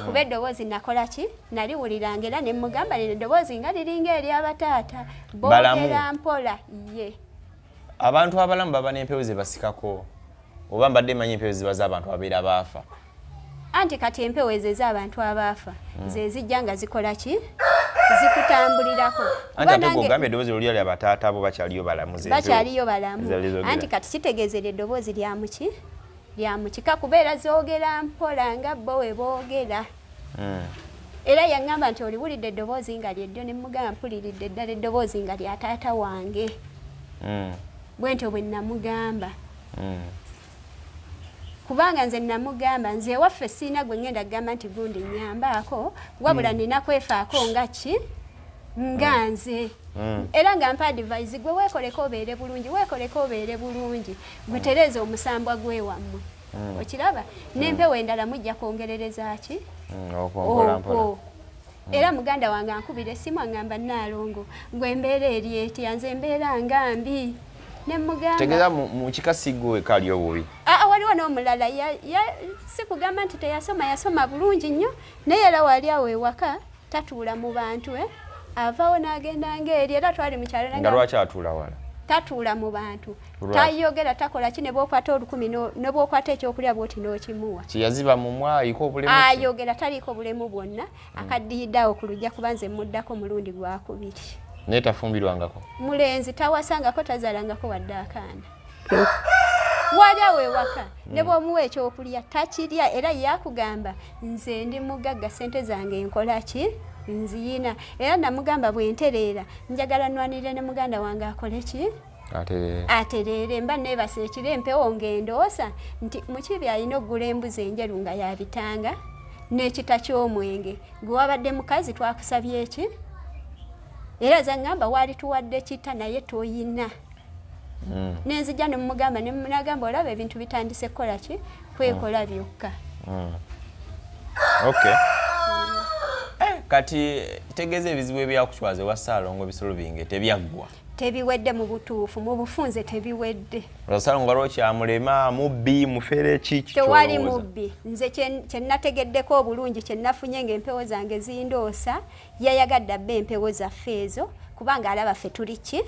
A: kuba eddoboozi nakola ki, naliwuliranga, era ne mugamba lino eddoboozi nga liringa eryabataata, boogera mpola ye.
B: Abantu abalamu baba n'empewo ze basikako, oba mbadde manyi empewo ziba z'abantu ababeera baafa?
A: Anti kati empewo ezo ez'abantu abaafa ze zijja nga zikola ki, zikutambulirako.
B: Anti ate gwogambye eddoboozi luli lya bataata bo, bakyaliyo balamu.
A: Bakyaliyo balamu. Anti kati kitegeeza eryo eddoboozi lya muki, lya mukika, kubeera zoogera mpola nga bo we boogera. Era yaŋŋamba nti oliwulidde eddoboozi nga lyeddyo? Ne mugamba mpuliridde ddala eddoboozi nga lya taata wange. Bwe ntyo bwe namugamba, kubanga nze namugamba nze ewaffe siina gwe ngenda kugamba nti gundi nyambaako, wabula nina kwefaako nga ki, nga nze. Era nga mpa advice, gwe weekoleko obeere bulungi, weekoleko obeere bulungi, gwe tereeza omusambwa gwewammwe. Okiraba n'empewo endala mujja kwongerereza ki okwo. Era muganda wange ankubira essimu aŋŋamba, Naalongo, gwe embeera eri etya? Nze embeera nga mbi. Ne mugamba
B: Tegeeza mu kika sigwe wekka ali obubi.
A: Aa, waliwo n'omulala, si kugamba nti teyasoma, yasoma bulungi nnyo, naye era wali awo ewaka tatuula mu bantu, eh? Avaawo n'agenda ng'eri. Era twali mu kyalo.
B: Nga lwaki atuula wala?
A: Tatuula mu bantu, tayogera, takola ki, ne bw'okwata olukumi, ne bw'okwata ekyokulya bw'oti n'okimuwa.
B: Kiyaziba mumwa, aliko obulemu?
A: Ayogera, taliiko bulemu bwonna. Akaddiyidde awo ku lujja, kuba nze muddako mulundi gwakubiri.
B: Naye tafumbirwangako?
A: Mulenzi tawasangako, tazaalangako wadde akaana. Wali awo ewaka ne bw'omuwa ekyokulya takirya, era yakugamba nze ndi mugagga, ssente zange nkola ki, nziyina. Era namugamba bwe ntereera njagala nwanirire ne muganda wange akole ki, atereere. Mba neebasa ekiro empewo ng'endoosa nti Mukiibi alina okugula embuzi enjeru nga yabitanga n'ekita ky'omwenge. Gwe wabadde mukazi twakusabye eki? Era zaŋŋamba waali tuwadde kita naye toyina. Nenzija nemugamba, nagamba olaba ebintu bitandise kukola ki, kwekola byokka.
B: Okay. Kati tegeeza ebizibu ebyakutwaza ewa Ssaalongo bisolvinge tebyaggwa?
A: Tebiwedde mu butuufu, mu bufunze tebiwedde.
B: Ssaalongo waliwo kyamulema, mubbi, mufere, ki?
A: Tewali mubbi. Nze kye nategeddeko obulungi, kye nafunye ng'empewo zange zindoosa, yayagadde abbe empewo zaffe ezo kubanga alaba ffe tuli ki,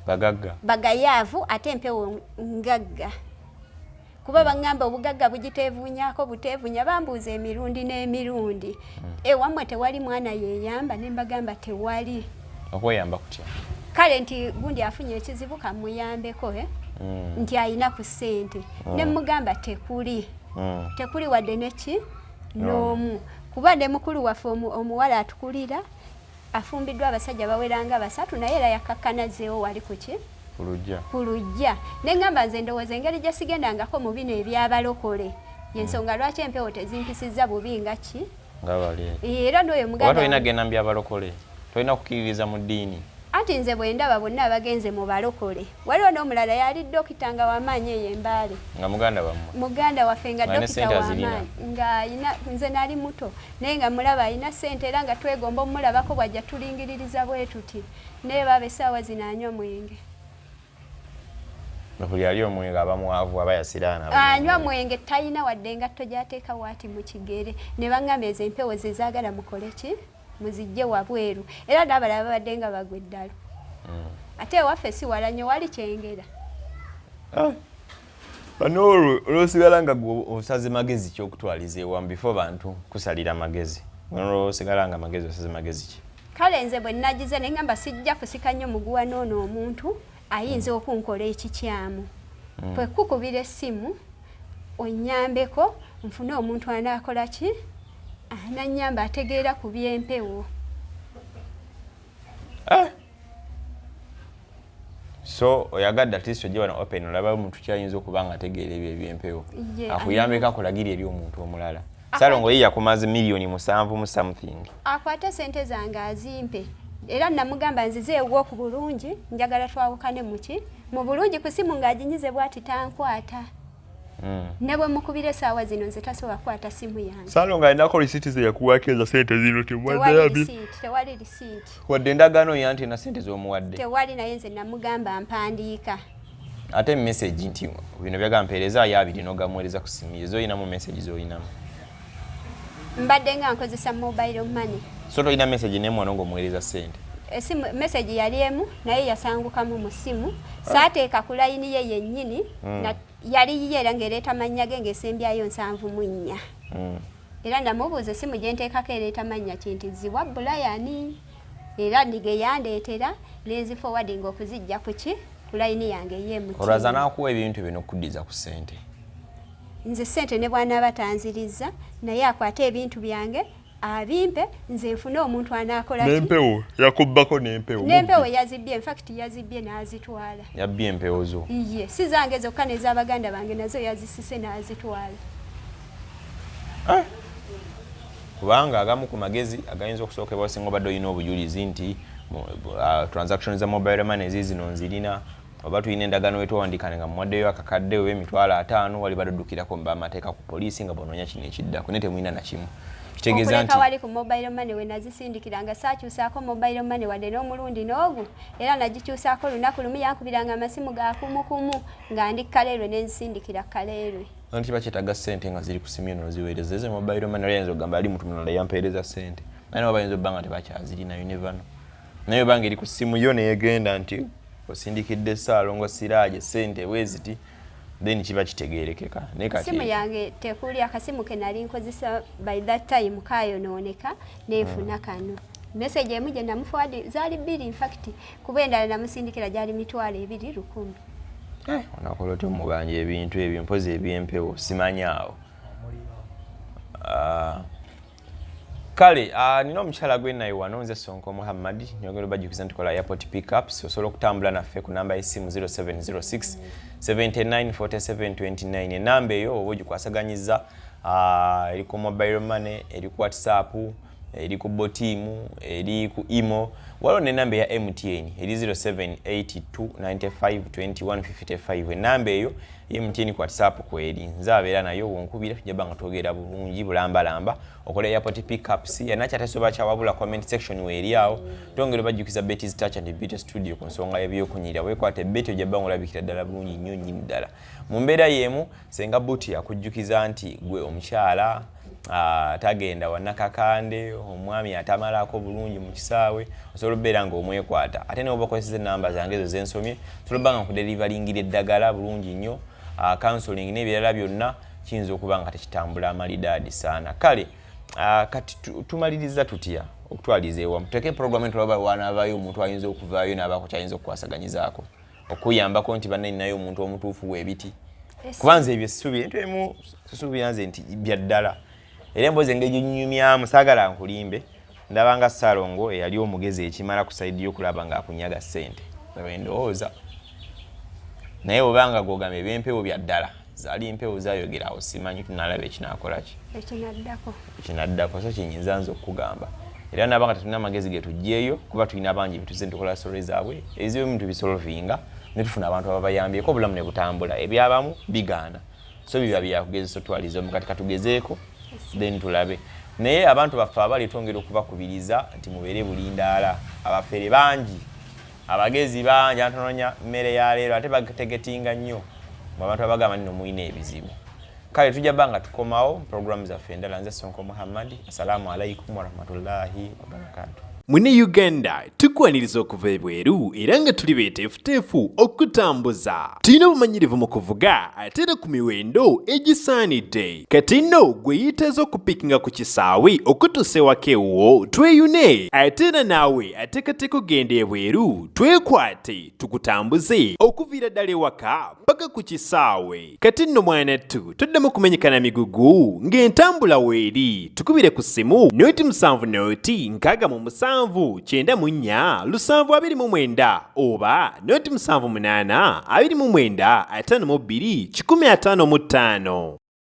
B: bagagga,
A: bagayaavu, ate empewo ngagga. Kuba baŋŋamba obugagga bugiteevuunyako buteevuunya, bambuuza emirundi n'emirundi, ewammwe tewali mwana yeeyamba? Ne mbagamba tewali.
B: Okweyamba kutya?
A: Kale nti gundi afunye ekizibu kamuyambeko, nti ayina ku ssente. Ne mugamba tekuli, tekuli wadde neki n'omu, kuba ne mukulu waffe omuwala atukulira afumbiddwa abasajja baweranga 3, naye era yakkakkana zeewo wali kuki, ku lujja. Ne ŋŋamba nze ndowooza engeri gye sigendangako mu bino ebyabalokole yensonga lwaki empewo tezimpisizza bubi nga ki. Era n'oyo
B: muganda tolina genda mu byabalokole, tolina kukkiririza mu ddiini.
A: Anti nze bwe ndaba bonna abagenze mu balokole, waliwo n'omulala yali dokita nga wamaanyi eyo embaale.
B: Nga muganda wammwe?
A: Muganda waffe, nga dokita wamaanyi, nga ayina, nze nali muto naye nga mulaba alina ssente, era nga twegomba omulabako bwajja tulingiririza bwe tuti, naye baaba essaawa zino anywa mwenge.
B: Buli ali omwenge aba mwavu, aba yasiraana.
A: Anywa mwenge, talina wadde engatto gy'ateeka waati mu kigere. Ne baŋŋamba ezo empewo ze zaagala mukole ki, muzijje wabweru. Era n'abalala babadde nga bagwa eddalu. Ate ewaffe si wala nnyo, wali Kyengera.
B: Ah. Bano olwo olwosigala nga gwe osaze magezi kyokutwaliza ewamu before bantu kusalira magezi, olwosigala nga magezi osaze magezi ki?
A: Kale nze bwe nagize ne ŋŋamba sijja kusika nnyo muguwa n'ono omuntu ayinza okunkola ekikyamu. Kwe kukubira essimu onnyambeko nfune omuntu anaakola ki, anannyamba ategeera ku byempewo.
B: Eh. So oyagadde at least ojje wano open olaba omuntu kyayinza okuba nga ategeera ebyo ebyempewo, akuyambeko akulagira eri omuntu omulala. Salongo ye yakumaze 7 million mu something.
A: Akwate sente zange azimpe. Era namugamba nzizeewo ku bulungi, njagala twawukane muki, mu bulungi. Ku simu ng'aginyize bw'ati tankwata. Ne bwe mukubira essaawa zino nze tasobola kukwata simu yange.
B: Salongo alinako risiti ze yakuwako eza sente zino?
A: Tewali risiiti, tewali risiiti.
B: Wadde endagaano ya nti ena sente z'omuwadde?
A: Tewali, naye nze namugamba mpandiika.
B: Ate message nti bino byagamba mpeereza ayo abiri n'ogamuweereza ku simu ye, zoyinamu message zoyinamu?
A: Mbadde nga nkozesa mobile money.
B: So tolina message nemwana ng'omuweereza sente?
A: Esimu message yali emu, naye yasangukamu mu simu, saateeka ku layini ye yennyini. Yali yiye era ng'ereeta mannya ge, ng'esembyayo 74. Era namubuuza essimu gye nteekako ereeta mannya ki, nti Zziwa Bulayani, era nige yandeetera nenziforwardinga okuzijja ku ki, ku layini yange ey'emuti.
B: Olwaza n'akuwa ebintu bino okuddiza ku ssente?
A: Nze ssente ne bw'anaaba tanzirizza, naye akwate ebintu byange abimpe, nze nfune omuntu anaakola ki.
B: N'empewo yakubbako n'empewo?
A: N'empewo yazibbye, infact yazibbye n'azitwala.
B: Yabbye empewo zo?
A: Iye, si zange zokka, n'ez'abaganda bange nazo yazisise n'azitwala.
B: Eh. Kubanga agamu ku magezi agayinza okusookebwa, singa obadde olina obujulizi nti transaction za mobile money zizino nzirina, oba tulina endagaano wetwawandikane nga muwaddeyo akakadde oba 50,000, wali badde oddukirako mu bamateeka ku poliisi nga bwonoonya kino ekiddako, naye temulina nakimu, kitegeeza nti
A: okuleka wali ku mobile money we nazisindikira nga saakyusaako mobile money wadde n'omulundi n'ogu. Era nagikyusaako lunaku lumu, yankubiranga amasimu ga kumukumu nga ndi Kaleerwe, nenzisindikira Kaleerwe.
B: Anti kiba kyetaaga ssente nga ziri ku simu eno oziweereza ezo mobile money, oli ayinza okugamba ali muntu mulala yampeereza ssente, naye nabo bayinza obba nga tebakyazirina, you never know. Naye oba nga eri ku ssimu yo neyegenda nti osindikidde Ssaalongo Siraaje ssente bweziti, then kiba kitegeerekeka, naye kati
A: simu yange tekuli. Akasimu ke nali nkozesa by that time kayonooneka, nenfuna kano. Message emu gye namuforward zaali bbiri infact, kuba endala namusindikira gyali 20,000.
B: Onakola otya omubanja ebintu ebyo, mpozi ebyempewo simanyi awo. Kale nina omukyala gwe naye wano, nze Sonko Muhammad. Nyongera obajjukiza nti kola airport pickups. Osobola okutambula naffe ku namba y'essimu 0706 79 47 29. Enamba eyo oba ogikwasaganyiza, eri ku mobile money, eri ku WhatsApp, eri ku Botim, eri ku Imo. Waliwo nenamba eya MTN eri 0782952155. Enamba eyo MTN ku WhatsApp kweri, nze abeera nayo. Wonkubira tujja nga twogera bulungi bulambalamba. Okola airport pickups yanakyatesoba kyawabula, comment section weeri awo. Twongera obajjukiza Betty's Touch and Beauty Studio ku nsonga y'ebyokunyirira. Weekwata ebeti, ojja bba nga olabikira ddala bulungi nnyo nnyini ddala. Mu mbeera y'emu, Senga Buti akujjukiza nti gwe omukyala tagenda wanakakande, omwami atamalako bulungi mu kisaawe, osobola okubeera nga omwekwata. Ate neoba okozesa enamba zange ezo zensomye, osobola obba nga nkudelivalingira eddagala bulungi nnyo, counseling n'ebirala byonna, kiyinza okuba nga tekitambula amalidaadi saana. Kale kati tumaliriza tutya okutwaliza ewamu? Tuteeke program entulaba wanaavaayo omuntu ayinza okuvaayo n'abaako kyayinza okukwasaganyizaako okuyambako nti bannalinayo omuntu omutuufu w'ebiti, kuba nze ebyo sisuubira nti emu sisuubira nze nti bya ddala. Era emboozi engeri gyenyumyamu, saagala nkulimbe, ndabanga Ssalongo eyali omugezi ekimala ku side y'okulaba ng'akunyaga ssente ndowooza. Naye obanga gwogamba ebyempewo bya ddala, zaali mpewo zayogera awo, simanyi, tunalaba ekinakolaki
A: ekinaddako.
B: Ekinaddako. So kyenyinza nze okukugamba, era nabanga tetulina amagezi getugjeeyo, kuba tulina bangi betuze ntukola story zaabwe, ebizibu ebimu tubisolvinga netufuna abantu ababayambyeko, obulamu ne butambula. Ebyabamu bigaana, so biba byakugezesa otwaliza omukati. Katugezeeko then tulabe. Naye abantu baffe abali, twongera okubakubiriza nti mubeere bulindaala. Abafere bangi, abagezi bangi, antononya mmere ya leero, ate bategetinga nnyo mu abantu abagamba nno mulina ebizibu. Kale tujja bba nga tukomawo programu zaffe endala. Nze Sonko Muhammadi, assalamu alaikum warahmatullahi wabarakatu.
C: Mune Uganda, tukwaniriza okuva ebweru era nga tuli beeteefuteefu okutambuza. Tulina obumanyirivu mu kuvuga ate era ku miwendo egisaanidde. Kati nno gwe yeetaaza okupikinga ku kisaawe okutuusa ewaka ewuwo, tweyune. Ate era naawe ateekateeka okugenda ebweru, twekwate tukutambuze okuviira ddala ewaka paka ku kisaawe. Kati nno mwanattu, toddamu kumenyekana migugu ng'entambula weeri. Tukubire ku ssimu 0 7 0 67 94 729 oba 0 78 29 52 155.